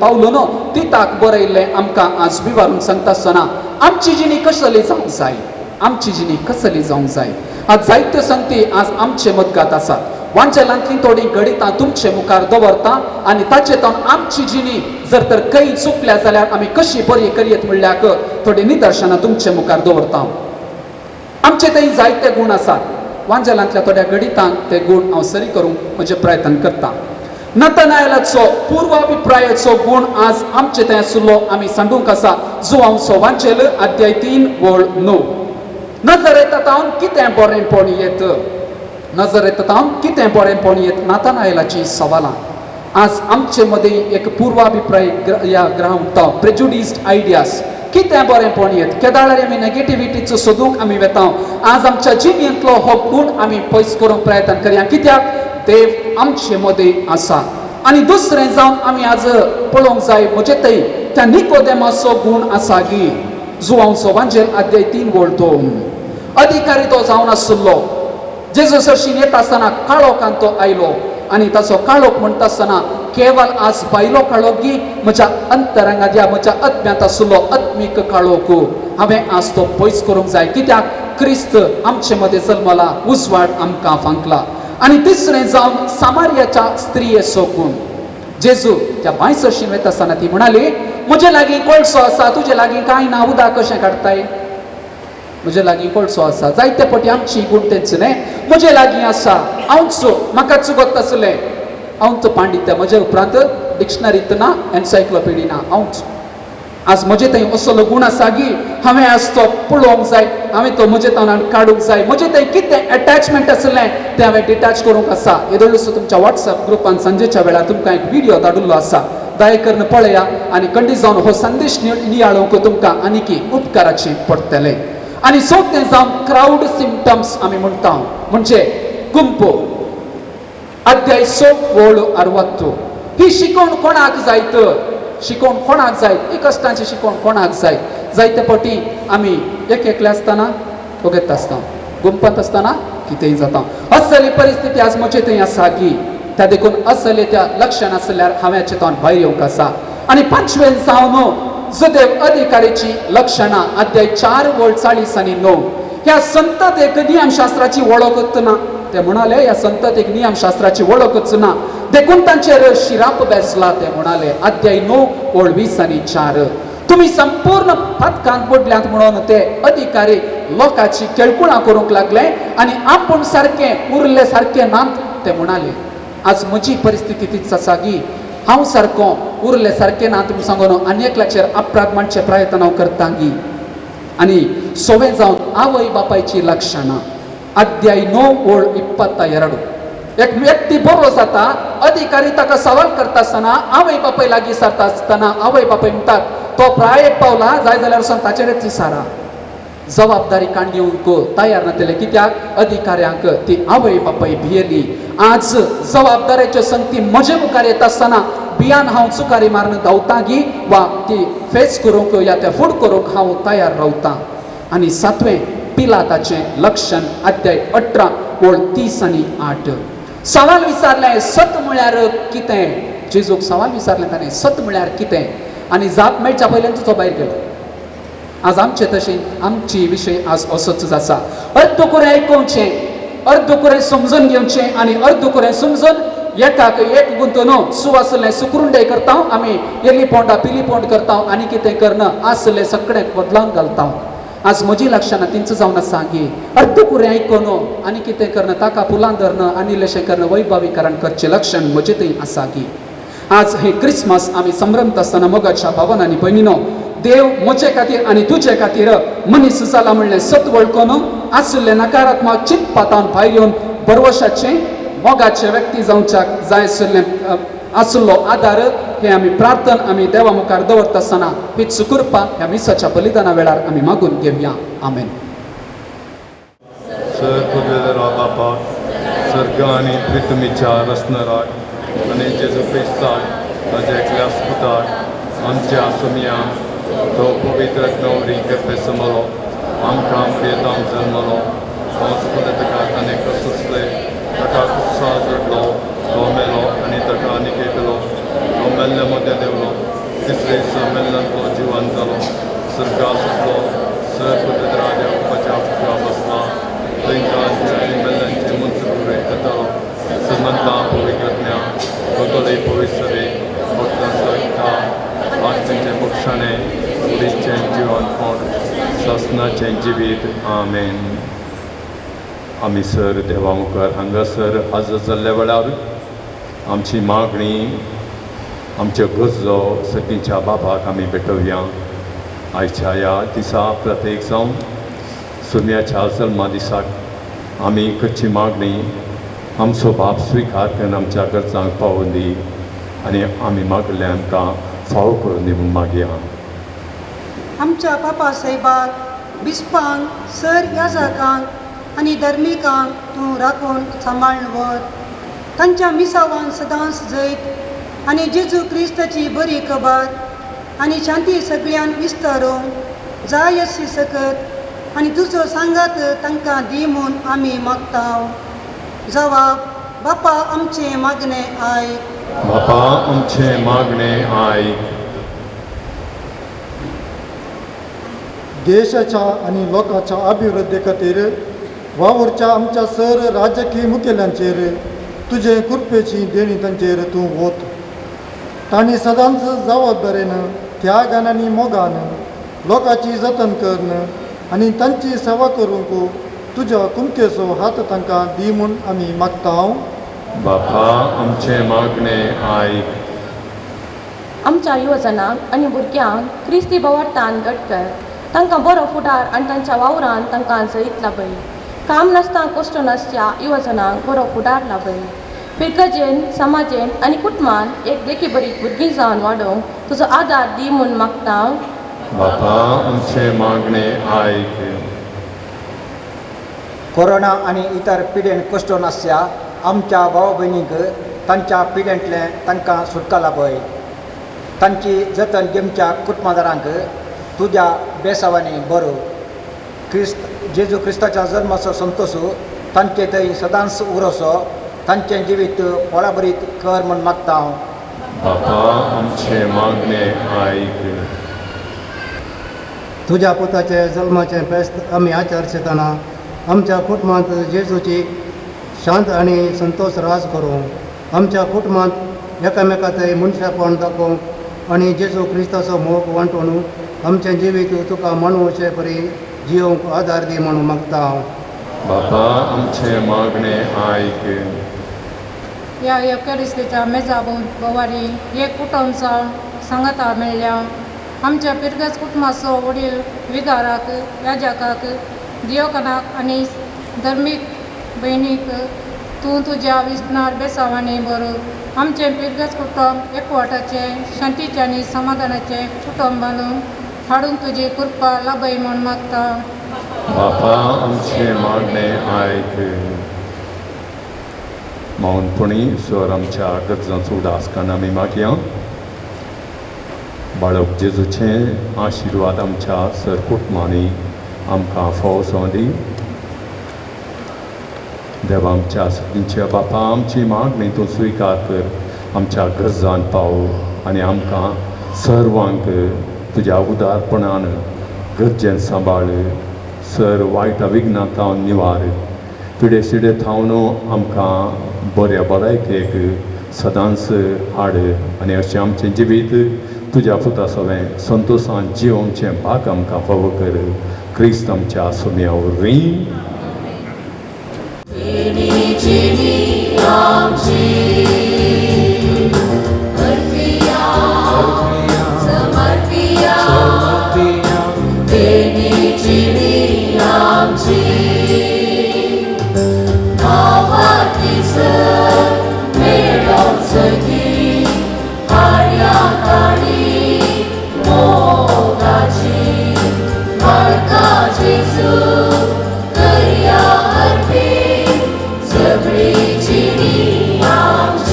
Speaker 10: पावलून तिताक बरयल्लें आमकां आज विवारून सांगता आसतना आमची जिणी कसली जावंक जाय, आमची जिणी कसली जावंक जाय. आज जायत्यो संगती आज आमचे मदगात आसात. वांजेलांतलीं थोडीं घडितां तुमचे मुखार दवरता आनी ताचे तावन आमची जिणी जर तर खंय चुकल्या जाल्यार आमी कशी बरी करयत म्हणल्याक थोडीं निदर्शनां तुमचे मुखार दवरता. आमचे थंय जायते गूण आसात. वांजेलांतल्या थोड्या घडितांक ते गूण हांव सरी करूंक म्हजें प्रयत्न करता. नतनायलाचो पूर्वाभिप्रायाचो गूण आज आमचे थंय आशिल्लो आमी सांडूंक आसा. जुवांचो वांचेल अध्याय 3 ओळ 9. नजरेतावन कितें बरेंपण येत, नजरेतावन कितें बरेंपण येत, नातनायलाची सवालां. आज आमचे मदीं एक पूर्वाभिप्राय ह्या ग्रह म्हणटा, प्रेजुडिस्ड आयडियाज. कितें बरेंपण येत, केदाळार आमी नेगेटिविटीचो सोदूंक आमी वेता. आज आमच्या जिणेंतलो हो गूण आमी पयस करूंक प्रयत्न करया, कित्याक देव आमचे मदीं आसा. आनी दुसरें जावन आमी आज पळोवंक जाय म्हजे थंय त्या निकोदेमाचो गूण आसा गी. जुवांचो वांजेल अध्याय 3 ओळ 2. अधिकारी तो जावन आशिल्लो. जेजू सरशीं येता आसतना काळोखान तो आयलो आनी ताचो काळोख म्हणटा आसतना केवल आज भायलो काळोख गी म्हज्या अंतरंगांत या म्हज्या आत्म्यांत आशिल्लो आत्मीक काळोख हांवें आज तो पयस करूंक जाय, कित्याक क्रिस्त आमचे मदें जल्मला, उजवाड आमकां फांकला. आनी तिसरें जावन सामारियाच्या स्त्रियेचो गूण. जेजू त्या बांय सरशीं वता आसतना ती म्हणाली, म्हजे लागीं कोळसो आसा, तुजे लागीं कांय ना, उदक कशें काडटाय? म्हजे लागीं कोळसो आसा. जायते पटी आमची गूण तेंच न्ही, म्हजे लागीं आसा, हांवच म्हाका चुकत आसलें, हांवच पांडित्य, म्हजे उपरांत डिक्शनरीत ना, एन्सायक्लोपिडी ना, हांवच. आज म्हजे थंय असलो गूण आसा की हांवें आज तो पळोवंक जाय, हांवें तो म्हजे तोंडान काडूंक जाय. म्हजे थंय कितें एटॅचमेंट आसलें तें हांवें डिटॅच करूंक आसा. येदोळसो तुमच्या वॉट्सएप ग्रुपान सांजेच्या वेळार तुमकां एक व्हिडियो धाडिल्लो आसा, दया करून पळया आनी खंडीत जावन हो संदेश नियाळूंक तुमकां आनीकी उपकाराचें पडटलें. आनी चवथें जावन क्रावड सिमटम्स आमी म्हणटा, म्हणजे गुंपो. अध्याय 6 ओळ 60. ही शिकवण कोणाक जायत, शिकवण कोणाक जाय, ही कश्टांची शिकवण कोणाक जाय? जायते पटी आमी एक एकले आसतना वगत आसता, गुंपांत आसतना कितेंय जाता. असली परिस्थिती आज म्हजे थंय आसा की त्या देखून असले त्या लक्षण आसल्यार हांवें तोंड भायर येवंक आसा. आनी पांचवें जावन जुदेव अधिकारीची लक्षणां अध्याय 4 ओळ 40 आनी 9. ह्या संततेक नियमशास्त्राची वळखच ना. ते म्हणाले ह्या संततेक नियमशास्त्राची वळखच ना, देखून तांचेर शिराप बेसला. ते म्हणाले अध्याय 9 ओळ 20 आनी 4. तुमी संपूर्ण पदकांत पडल्यात म्हणून ते अधिकारी लोकांची केळकुळां करूंक लागले आनी आपूण सारकें उरले सारके नात. ते म्हणाले आज म्हजी परिस्थिती तीच आसा की हांव सारको उरले सारकें ना तुमी सांगून आनी एकल्याचेर अपराध मांडचे प्रयत्न हांव करता गी. आनी सोवें जावन आवय बापायची लक्षणां अध्याय 9 ओळ 22. एक व्यक्ती बरो जाता, अधिकारी ताका सवाल करता आसतना आवय बापाय लागीं सरता आसतना आवय बापाय म्हणटात तो प्रायेक पावला जाय जाल्यार वचून ताचेरच विचारा. जबाबदारी काण घेवंक तयार नातले, कित्याक अधिकाऱ्यांक ती आवय बापाय भियेली. आज जबाबदारेच्यो संगती म्हजे मुखार येता आसतना बियान हांव चुकारी मारून धांवता गी वा ती फेस करूंक या ते फूड करूंक हांव तयार रावता. आनी सातवें पिलाताचें लक्षण अध्याय 18 ओळ 30 आनी 8. सवाल विचारलें सत म्हळ्यार कितें? जेजूक सवाल विचारलें ताणें सत म्हळ्यार कितें? आनी जाप मेळच्या पयल्यान तो भायर गेलो. आज आमचे तशें आमची विशय आज असोच आसा. अर्दकुरें आयकोवचें, अर्दकुरें समजून घेवचें आनी अर्दकुरें समजून एकाक एक गुंतून सुवासलें सुकरुंडे करता आमी, येली पोंडा पिली पोंड करता आनी कितें करना आसलें सगळें बदलावन घालता. आज म्हजी लक्षणां तींच जावन आसा की अर्दकुरें आयकून आनी कितें करना ताका फुलां धरणं आनी इल्लेशें करणं वैभवीकरण करचें लक्षण म्हजें थंय आसा की आज हे क्रिसमस आमी संभ्रमता आसतना मोगाच्या भावन आनी भयणीनो, देव म्हजे खातीर आनी तुजे खातीर मनीस जाला म्हणलें सत वळखून आशिल्लें नकारात्मक चिंतपातान भायर येवन भरवशाचें मोगाचे व्यक्ती जावच्याक जाय आशिल्लें आशिल्लो आदार हे आमी प्रार्थना आमी देवा मुखार दवरता आसतना हीच कृपा ह्या मिसाच्या बलिदाना वेळार आमी मागून घेवया. आमेन.
Speaker 5: सर पुदवेदरा बापा सर्ग आनी पृथ्वीच्या रचणाराक आनी जेजू क्रिस्ताक ताज्या एकल्या पुताक आमच्या सुमया तो पवित्र नवरी गर्भे समलो आमकां प्रियताम जल्मलो पावस ताका ताणें कसोसले ताका उत्साह जोडलो तो मेलो आनी ताका आनी केलो तो मेल्ल्या मदें देवलो तिसरे दिसा मेल्ल्यांतलो जिवन जालो सर्गा सुटलो सर पुदवेदरा देव बापाच्या फुडा बसला थंयच्या आनी मेल्ल्यांचे मनसुरे येतालो संबंदा पवित्रज्ञा भगले पवित्र भक्तांचा आत्म्याचें बक्षाणें कुडीचें जिवनपण सासनाचें जिवीत. आमेन. आमी सर देवा मुखार हांगासर हजर जाल्ल्या वेळार आमची मागणी आमच्यो गरजो सगळींच्या बापाक आमी भेटोवया. आयच्या ह्या दिसा प्रत्येक जावन सुम्याच्या जल्मा दिसाक आमी करची मागणी आमचो बाप स्विकार करून आमच्या गरजांक पावोवन दी आनी आमी मागलें आमकां फावो करून दी म्हूण मागया.
Speaker 8: आमच्या पापा साहेबाक, बिस्पांक, सर याजकांक आनी धर्मिकांक तूं राखून सांबाळून व्हर. तांच्या मिसावान सदांच जैत आनी जेजू क्रिस्ताची बरी खबर आनी शांती सगळ्यान विस्तारूंक जाय अशी सकत आनी तुजो सांगात तांकां दी म्हूण आमी मागता. जवाब बापा आमचें मागणें आयक.
Speaker 5: बापा आमचें मागणें आयक.
Speaker 9: देशाच्या आनी लोकांच्या अभिवृद्धी खातीर वावुरच्या आमच्या सर राजकीय मुखेल्यांचेर तुजे कृपेची देणी तांचेर तूं वत. तांणी सदांच जबाबदारेन, त्यागान आनी मोगान लोकांची जतन करून आनी तांची सेवा करूंक तुज्या कुमकेचो हात तांकां दी म्हूण आमी मागता.
Speaker 5: बापा आमचें मागणें आयक.
Speaker 3: आमच्या युवजनांक आनी भुरग्यांक क्रिस्ती भवार्थान घट कर. तांकां बरो फुडार आनी तांच्या वावरान तांकां जैत लाभय. काम नासता कश्ट नासच्या युवजनांक बरो फुडार लाभय. फिरगजेन, समाजेन आनी कुटुंबान एक देखी बरी भुरगीं जावन वाडोवंक तुजो आदार दी म्हूण मागता.
Speaker 5: बापा आमचें मागणें आयक.
Speaker 11: कोरोना आनी इतर पिडेन कश्ट नासच्या आमच्या भाव भयणींक तांच्या पिडेंतलें तांकां सुटका लाभय. तांची जतन घेवच्या कुटुंबादारांक तुज्या बेसावांनी बरो. क्रिस्त जेजू क्रिस्ताच्या जल्माचो संतोश तांचे थंय सदांच उरोसो. तांचें जिवीत पोळाभरीत कर म्हूण मागता हांव.
Speaker 5: बापा आमचें मागणें आयक.
Speaker 12: तुज्या पुताचे जल्माचें फेस्त आमी आचरचेतना आमच्या कुटुंबांत जेजूची शांत आनी संतोश राज करूं. आमच्या कुटुंबांत एकामेका थंय मनशापण दाखोवंक आनी जेजू क्रिस्ताचो मोग वांटून आमचें जिवीत तुका मानवचे परी जियोवंक आदार दी म्हणून मागता हांव.
Speaker 5: बापा आमचें मागणें आयक.
Speaker 13: ह्या येवकरिस्तीच्या मेजा भोवारी एक कुटुंब सांगाता मेळ्ळ्या. आमच्या पिरगज कुटुंबाचो वडील विगाराक, याजकाक, दियोकनाक आनी धर्मीक भयणीक तूं तुज्या विस्नार बेसावांनी बरो. आमचें पिरगज कुटुंब एकवटाचें, शांतीचें आनी समाधानाचें कुटुंब बांदून हाडूंक तुजी कृपा लाभय म्हूण मागता.
Speaker 5: बापा आमचें मागणें आयक. मौनपणी स्वर आमच्या गरजांचो उदास करून आमी मागया. बाळक जेजूचे आशिर्वाद आमच्या सर कुटुंबांनी आमकां फावो जावं दी. देवा आमच्या सगळींच्या बापा आमची मागणी तूं स्विकार कर. आमच्या गरजान पाव आनी आमकां सर्वांक तुज्या उदारपणान गरजेन सांबाळ. सर वायट विघ्नां थावन निवार. पिडे सिडे थावन आमकां बऱ्या भलायकेक सदांच हाड आनी अशें आमचें जिवीत तुज्या पुता सवें संतोशान जियोवचें भाग आमकां फावो कर. क्रिस्त आमच्या सोम्या वरवीं.
Speaker 2: सगळी जिणी आमची.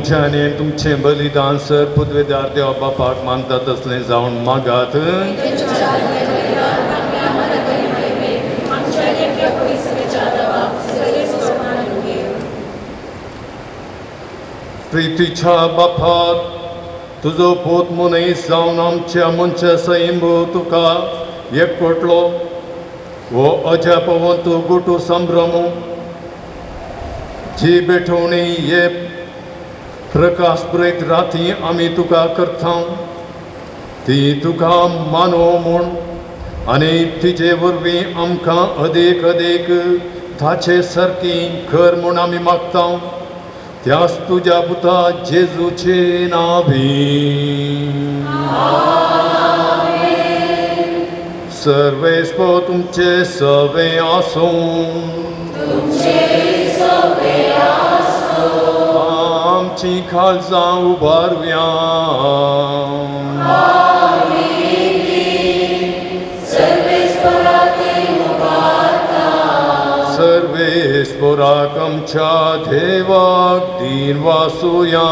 Speaker 5: तुमचें आनी तुमचें बलिदान सर पुदवेदार देवा बापाक मानता तसलें जावन मागात. प्रितीच्या बापाक तुजो पूत मनीस जावन आमच्या मनशा सैम तुका एकवटलो हो अजापवंत गुटू संभ्रम जी भेटवणी हे प्रकाश पुरयत राती आमी तुका करता ती तुका मानो म्हूण आनी तिजे वरवीं आमकां अदीक अदीक ताचे सारकी कर म्हूण आमी मागता त्याच तुज्या पुता जेजूचे नावी. सर्वेस्पो तुमचे सवे आसूं. आमची खालजां उबारुया. सर्वेस्पोराक आमच्या देवाक दीन वासुया.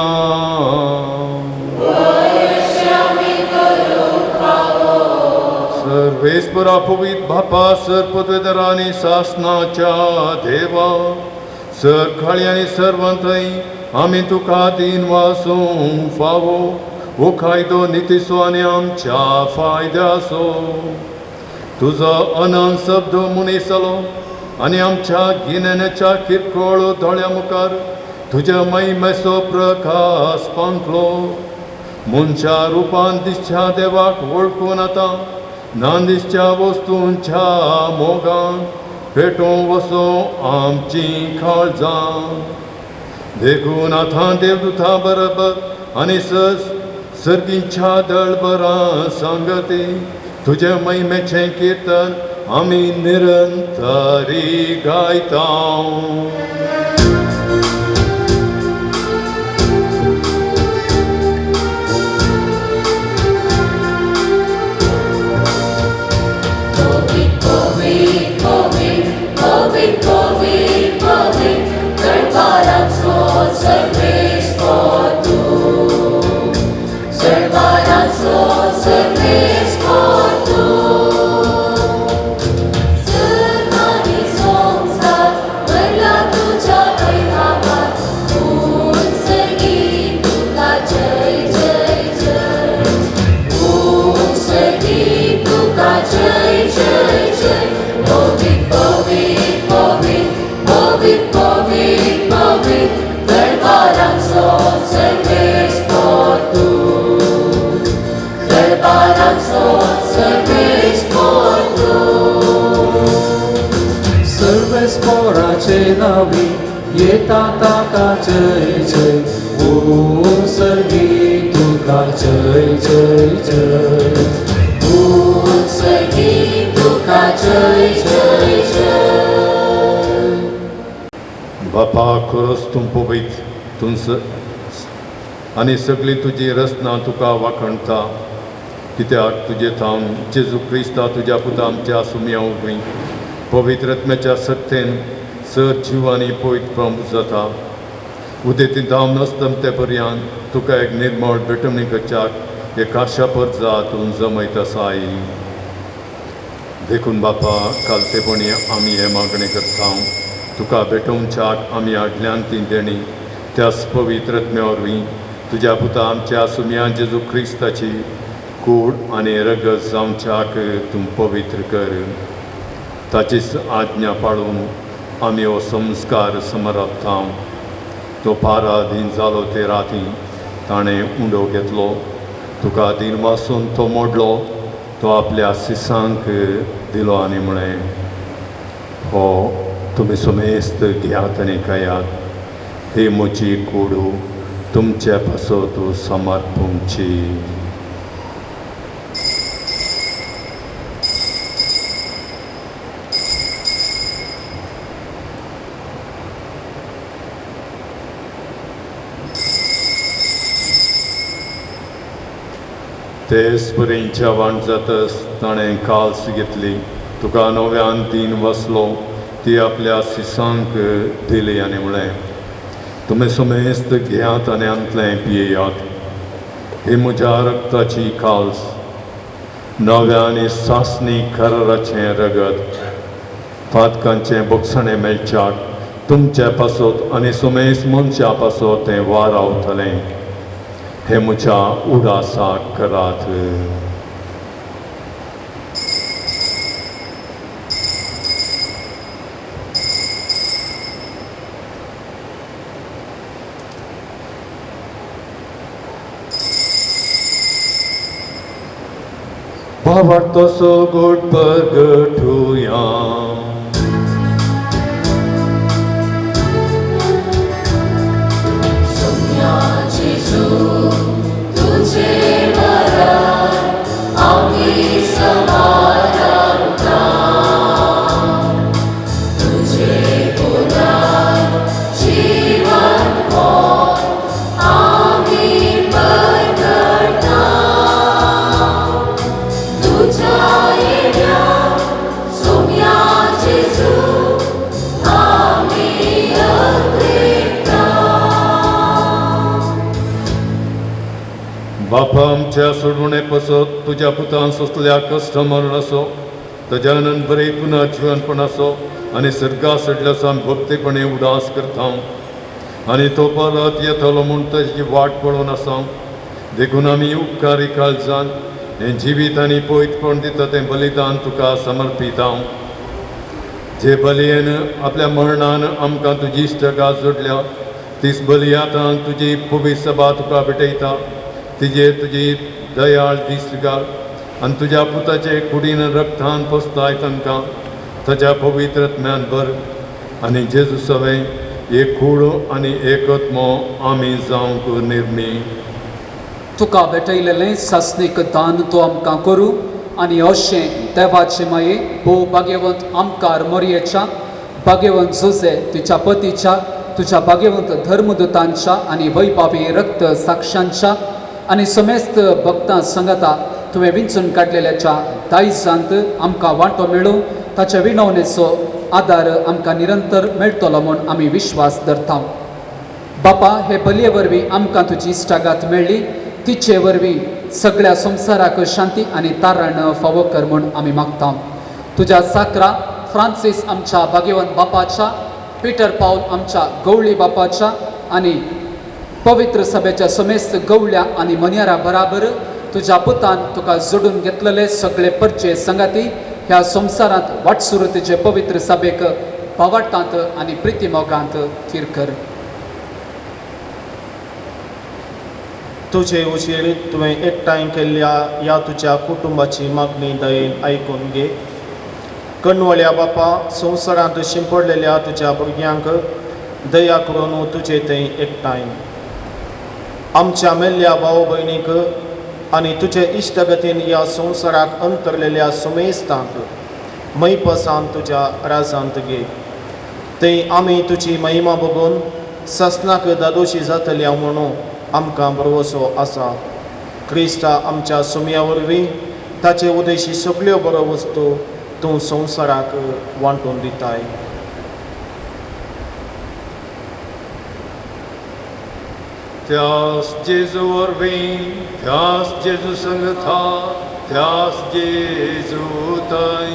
Speaker 5: सर्वेस्परा पवित बापा सर पदवेदारांनी सासनाच्या देवा सर खाळी आनी सर्वंतय आमी तुका दीन वासूंक फावो हो कायदो नितीचो आनी आमच्या फायद्याचो. तुजो अनंत शब्द मनीस जालो आनी आमच्या गिन्यानाच्या किरकोळ दोळ्या मुखार तुज्या महिमेचो प्रकाश पांखलो. मनशा रुपान दिसच्या देवाक वळखून आतां ना दिसच्या वस्तूंच्या मोगान पेटोवंक वचूं आमची काळजां. देखून आतां देवदूता बरोबर आनी सर्गींच्या दळबरां सांगती तुज्या महिमेचें किर्तन आमी निरंतरी गायता.
Speaker 6: सर्वेस्पोराचे नावी येता ताका जय जय ओम सर्गी तुका जय जय जय ओम सर्गी तुका जय जय जय.
Speaker 5: बापा खरोच तूं पवित्र तूं आनी सगळी तुजी रचना तुका वाखणता कित्याक तुजे थावन जेजू क्रिस्ता तुज्या पुता आमच्या सुम्या वरवीं पवित्र आत्म्याच्या सत्तेन सर जिवानी पवित्र प्रमुख जाता. उदेती धांव नसतमते पर्यंत तुका एक निर्मळ भेटवणी करच्याक एक आशा परजा तूं जमयत आसाय. देखून बापा कालतेपणी आमी हें मागणें करता तुका भेटोवच्याक आमी हाडल्यान ती देणी त्याच पवित्र आत्म्या वरवीं तुज्या पुता आमच्या सुम्या जेजू क्रिस्ताची कूड आनी रगत जावच्याक तूं पवित्र कर. ताचीच आज्ञा पाळून आमी हो संस्कार समरपता. तो पाराधीन जालो ते राती ताणें उंडो घेतलो तुका दीन वासून तो मोडलो तो आपल्या सिसांक दिलो आनी म्हळें हो तुमी सुमेस्त घेयात आनी खायात ही म्हजी कुडू तुमचे पासत समर्पूंची. तेच परींच्या वाण जातच ताणें काल्स घेतली तुका नव्यान दीन वसलो ती आपल्या सिसांक दिली आनी म्हळें तुमी समेस्त घेयात आनी आमतलें पियेयात. ही म्हज्या रक्ताची काल्स, नव्या आनी सासणी कराराचें रगत, पातकांचें बोगसणें मेळच्याक तुमचे पासत आनी समेस्त मनशा पासत तें वारावतलें. हें म्हज्या उडासाक करात. भावार्थ सगोट प्रगटुया. बापा आमच्या सोडवणे पसत तुज्या पुतान सोंसल्या कश्ट मरण असो, ताज्या आनंद बरे पुनर्जिवनपण असो आनी सर्गा सडल्याचो आमी भक्तीपणे उडास करता आनी तो परत येतलो म्हूण ताजी वाट पळोवन आसा. देखून आमी उपकारी काळजान हें जिवीत आनी पयतपण दिता तें बलिदान तुका समर्पिता. जे बलयेन आपल्या मरणान आमकां तुजी इश्टगात जोडल्या तीच बली आतां तुजी पवित्र सभा तुका भेटयता. तिजेर तुजी दयाळ दीस घाल आनी तुज्या पुताचे कुडीन रक्तान पोसताय तांकां ताच्या पवित्र ज्ञान भर आनी जेजू सवें एक कूड आनी एक आत्मो आमी जावंक निर्मी.
Speaker 10: तुका भेटयलेलें सासणीक दान तूं आमकां करूं आनी अशें देवाचे माये भोव भाग्यवंत आमकार मोरयेच्या, भाग्यवंत जोजे तुज्या पतीच्या, तुज्या भाग्यवंत धर्मदूतांच्या आनी वैभावी रक्त साक्षांच्या आनी समेस्त भक्तां सांगाता तुवें विंचून काडलेल्याच्या दायजांत आमकां वांटो मेळूं, ताच्या विणवणेचो आदार आमकां निरंतर मेळटलो म्हूण आमी विश्वास धरता. बापा, हे बलये वरवीं आमकां तुजी इश्टागात मेळ्ळी, तिचे वरवीं सगळ्या संवसाराक शांती आनी तारण फावो कर म्हूण आमी मागता. तुज्या साकरा फ्रांसीस आमच्या भाग्यवंत बापाच्या, पिटर पावल आमच्या गवळी बापाच्या आनी पवित्र सभेच्या समेस्त गवळ्या आनी मन्यारा बराबर तुज्या पुतान तुका जोडून घेतलेले सगळे परचे संगाती ह्या संवसारांत वाटसुरू तुजे पवित्र सभेक पावाटांत आनी प्रितीमोगांत थीर कर.
Speaker 14: तुजे उशीर तुवें एकठांय केल्ल्या ह्या तुज्या कुटुंबाची मागणी दयेन आयकून घे. कणवळ्या बापा, संवसारांत शिंपडलेल्या तुज्या भुरग्यांक दया करून तुजे थंय एकठांय आमच्या मेल्ल्या भाव भयणीक आनी तुजे इश्टगतीन ह्या संवसाराक अंतरलेल्या सुमेस्तांक मैपसान तुज्या राजांत घे. थंय आमी तुजी महिमा बघून ससनाक दादोशी जातल्या म्हणून आमकां भरवसो आसा. क्रिस्ता आमच्या सुमया वरवीं ताचे उदेशी सगळ्यो बरो वस्तू तूं संवसाराक वांटून दिताय.
Speaker 5: त्यास जेजू वरवीं, त्यास जेजू संगता, त्यास जेजू थंय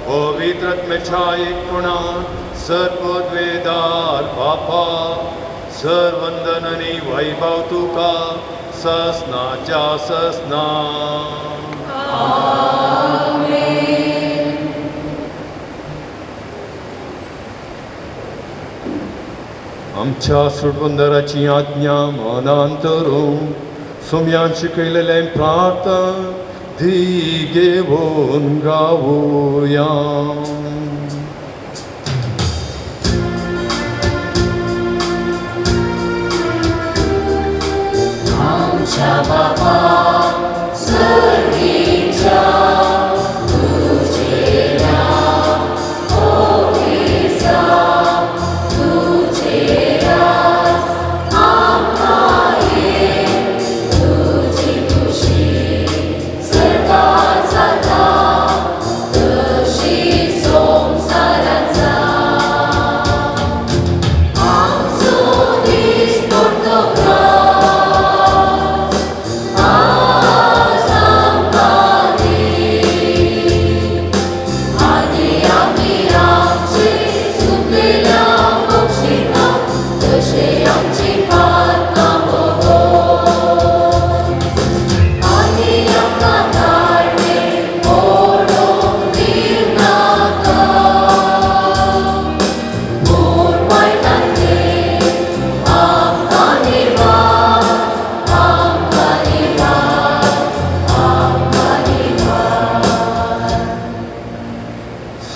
Speaker 5: पवित्र आत्म्याच्या एकपणान सर्वद्वेदार बापा, सर्वंदन आनी वैभव तुका ससनाच्या ससना. आमच्या सुटबंदराची आज्ञा मनांत धरून सोम्यान शिकयलेलें प्रार्थना धी घेवन गावया.
Speaker 2: आमच्या बापा सर्गीच्या, तुझे नाव पवित्र जावं, तुझे राज आमकां ये, तुजी खुशी सर्गात जाता तशी संवसारांत जावं. आमचो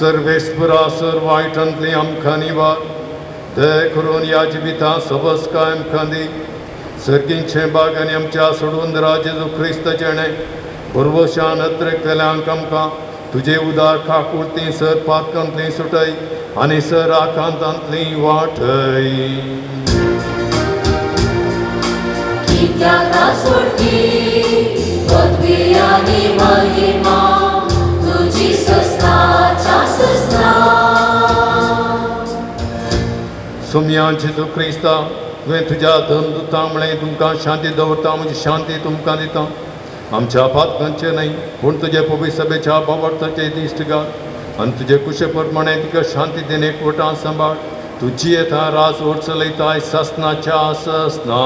Speaker 5: सर्वेस्परा सर वायटांतली आमकां निवार, दया करून ह्या जिवितांत सबसकाय आमकां दी. सर्गींचें बाग आनी आमच्या सोडून जेजू क्रिस्त जेणें भरवशान अत्रेकल्यांक आमकां तुजे उदार काकुळती सर पातकांतली सुटय आनी सर आकांतांतली वाटय.
Speaker 2: कित्याक सोडटी पदवी आनी महिमा तुजी सस्ताच्या सस्ता.
Speaker 5: सोमया जेजू क्रिस्ता, तुवें तुज्या धर्मदुतांक म्हळें, तुमकां शांती दवरता, म्हजी शांती तुमकां दिता. आमच्या पातकांचे न्हय पूण तुजे पवित्र सभेच्या बाबडताचे दिश्ट घाल आनी तुजे कुशे प्रमाणे तुका शांती दिन एकवटान सांबाळ. तूं जियेता राज ओड चलयताय ससनाच्या ससना.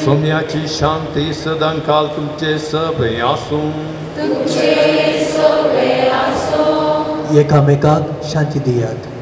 Speaker 5: सोम्याची शांती सदांकाल तुमचे सभे आसूं.
Speaker 6: एकामेकाक शांती दियात.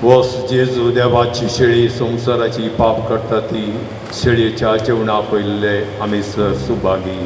Speaker 5: वस जेजू देवाची शेळी, संवसाराची पाप करता ती शेळयेच्या जेवणा पयले आमी सर सुभागी.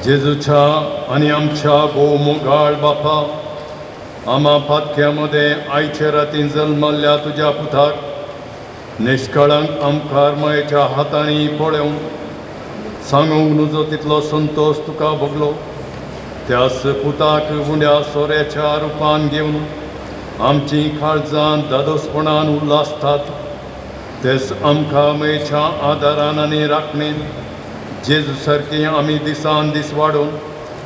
Speaker 5: जेजूच्या आनी आमच्या भोव मोगाळ बापा, आमा पातक्या मदें आयचे रातीन जल्मल्ल्या तुज्या पुताक निश्कळांक आमकार मायेच्या हातांनी पळोवन सांगूंक नुजो तितलो संतोश तुका भोगलो. त्याच पुताक उण्या सोऱ्याच्या रुपान घेवन आमची काळजान दादोसपणान उल्हासतात. तेच आमकां मायेच्या आदारान आनी राखणेन जेजू सारकी आमी दिसान दीस वाडोवन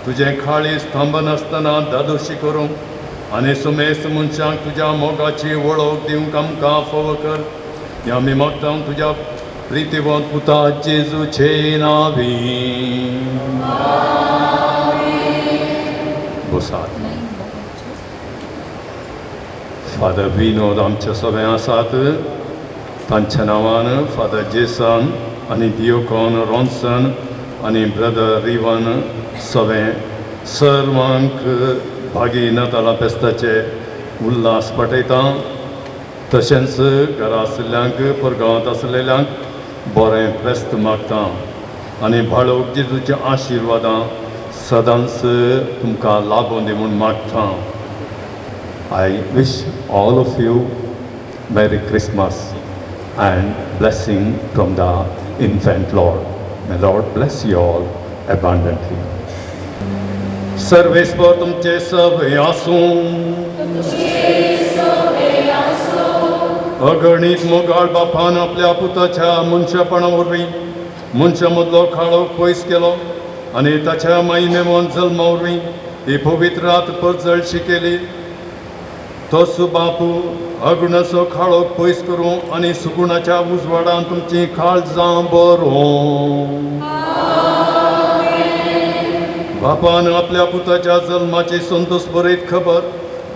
Speaker 5: तुजें काळीज थांबनासतना दादोशी करूंक आनी सुमेस्त मनशांक तुज्या मोगाची वळख दिवंक आमकां फावो कर. हें आमी मागता तुज्या प्रितीवंत पुता जेजूचे नांवी. बसात. फादर विनोद आमच्या सगळे आसात, तांच्या नांवान फादर जेसन आनी दियोकॉन रॉन्सन आनी ब्रदर रिवन सगळे सर्वांक भागी नातालां फेस्ताचे उल्हास पाठयता. तशेंच घरा आशिल्ल्यांक परगांवांत आशिल्ल्यांक बरें फेस्त मागता आनी बाळोक जेजूच्या आशिर्वादां सदांच तुमकां लाभोन दी म्हूण मागता. I wish all of you merry Christmas and blessing from the infant Lord. May Lord bless you all abundantly. सर्वेस्पर तुमचे सब आसूं. अगणीत मोगाळ बापान आपल्या पुताच्या मनशापणा वरवीं मनशा मदलो काळो पयस केलो आनी ताच्या मायनेमोन जल्मा वरवीं ही पवित्र रात परजळशी केली. तोच बापू अगुणाचो काळोख पयस करूं आनी सुगुणाच्या उजवाडान तुमची काळजां बरोवं. बापान आपल्या पुताच्या जल्माची संतोष बरयत खबर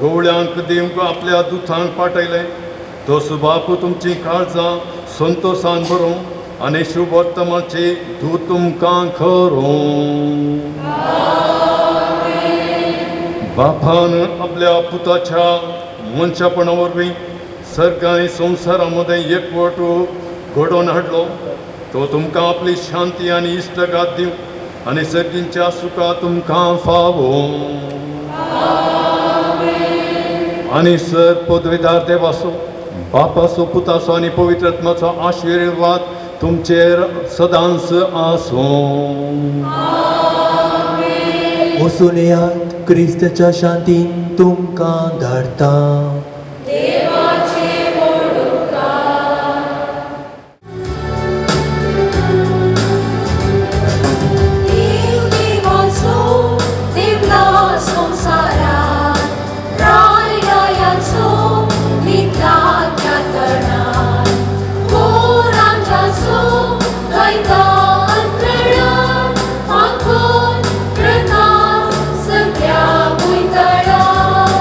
Speaker 5: गवळ्यांक दिवंक आपल्या दुतांक पाठयलें. तोच बापू तुमची काळजां संतोशान बरोवं आनी शुभ वर्तमानाची दूत तुमकां करूं. बापान आपल्या पुताच्या मनशापणा वरवीं सर्ग आनी संवसारा मदें एकवट घडोवन हाडलो. तो तुमकां आपली शांती आनी इश्टगात दिवं आनी सर्गींच्या सुखा तुमकां फावो. आनी सर पदवीदार देवाचो, बापाचो, पुताचो आनी पवित्र आत्माचो आशिर्वाद तुमचेर सदांच आसूं.
Speaker 6: वचून येयात, क्रिस्ताच्या शांतीन तुमकां धाडटा.
Speaker 2: देव देवाचो देवला संवसारात रायाचो न्हिदला त्या तणात गोरांजाचो गायता अंतरणात फांकोन प्रकाश सगळ्या भुंयतळात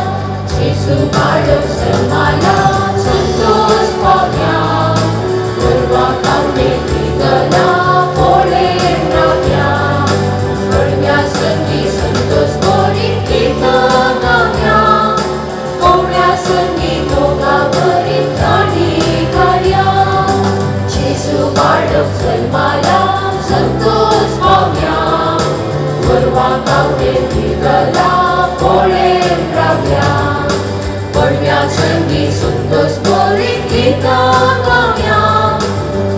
Speaker 2: जेजू बाळक जल्माला संतोष पावया गोरवां कावळे न्हिदला पोळेन रावया कडव्या संगी संतोष भरीत गितां गावया कोवळ्या संगी मोगा भरीत गाणी गाया जेजू बाळक जल्माला संतोष पावया गोरवां कावळे न्हिदला पोळेन रावया कडव्या संगी संतोष भरीत गितां गावया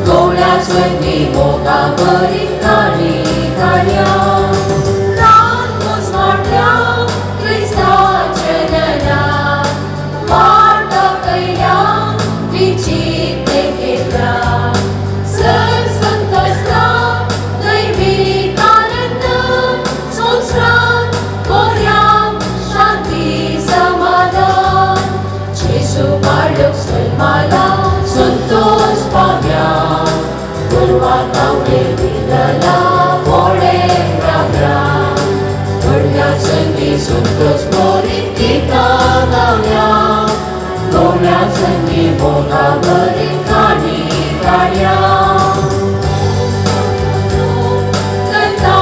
Speaker 2: गवळ्या संगी मोगा भरीत गाणी गाया रात उजवाडल्या क्रिस्ताच्या जननात वाट दाखयल्या विचित्र केंद्रात सर संतोषला दैवीक आनंद संवसारात बऱ्याक शांती समाधान जेजू बाळक जल्माला संतोष पावया गोरवां कावळे न्हिदला पोळेन रावया कडव्या संगी संतोष भरीत गितां गावया गवळ्या संगी मोगा भरीत गाणी गाया करता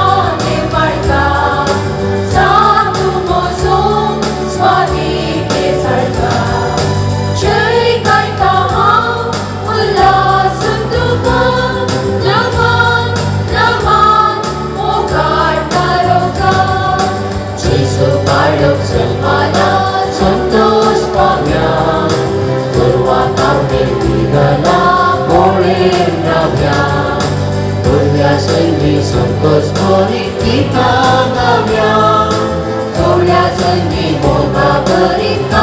Speaker 2: बाळका साधू मोजो स्वामी सारका जय गायता हांव उल्हासून तुका नमान नमान मोगाळ तारोका जेजू बाळक जल्माला संतोष पावया गोरवां कावळे न्हिदला पोळेन रावया गोरव्या संगी संतोष भरीत गितां गावया गवळ्या संगी मोगा भरीत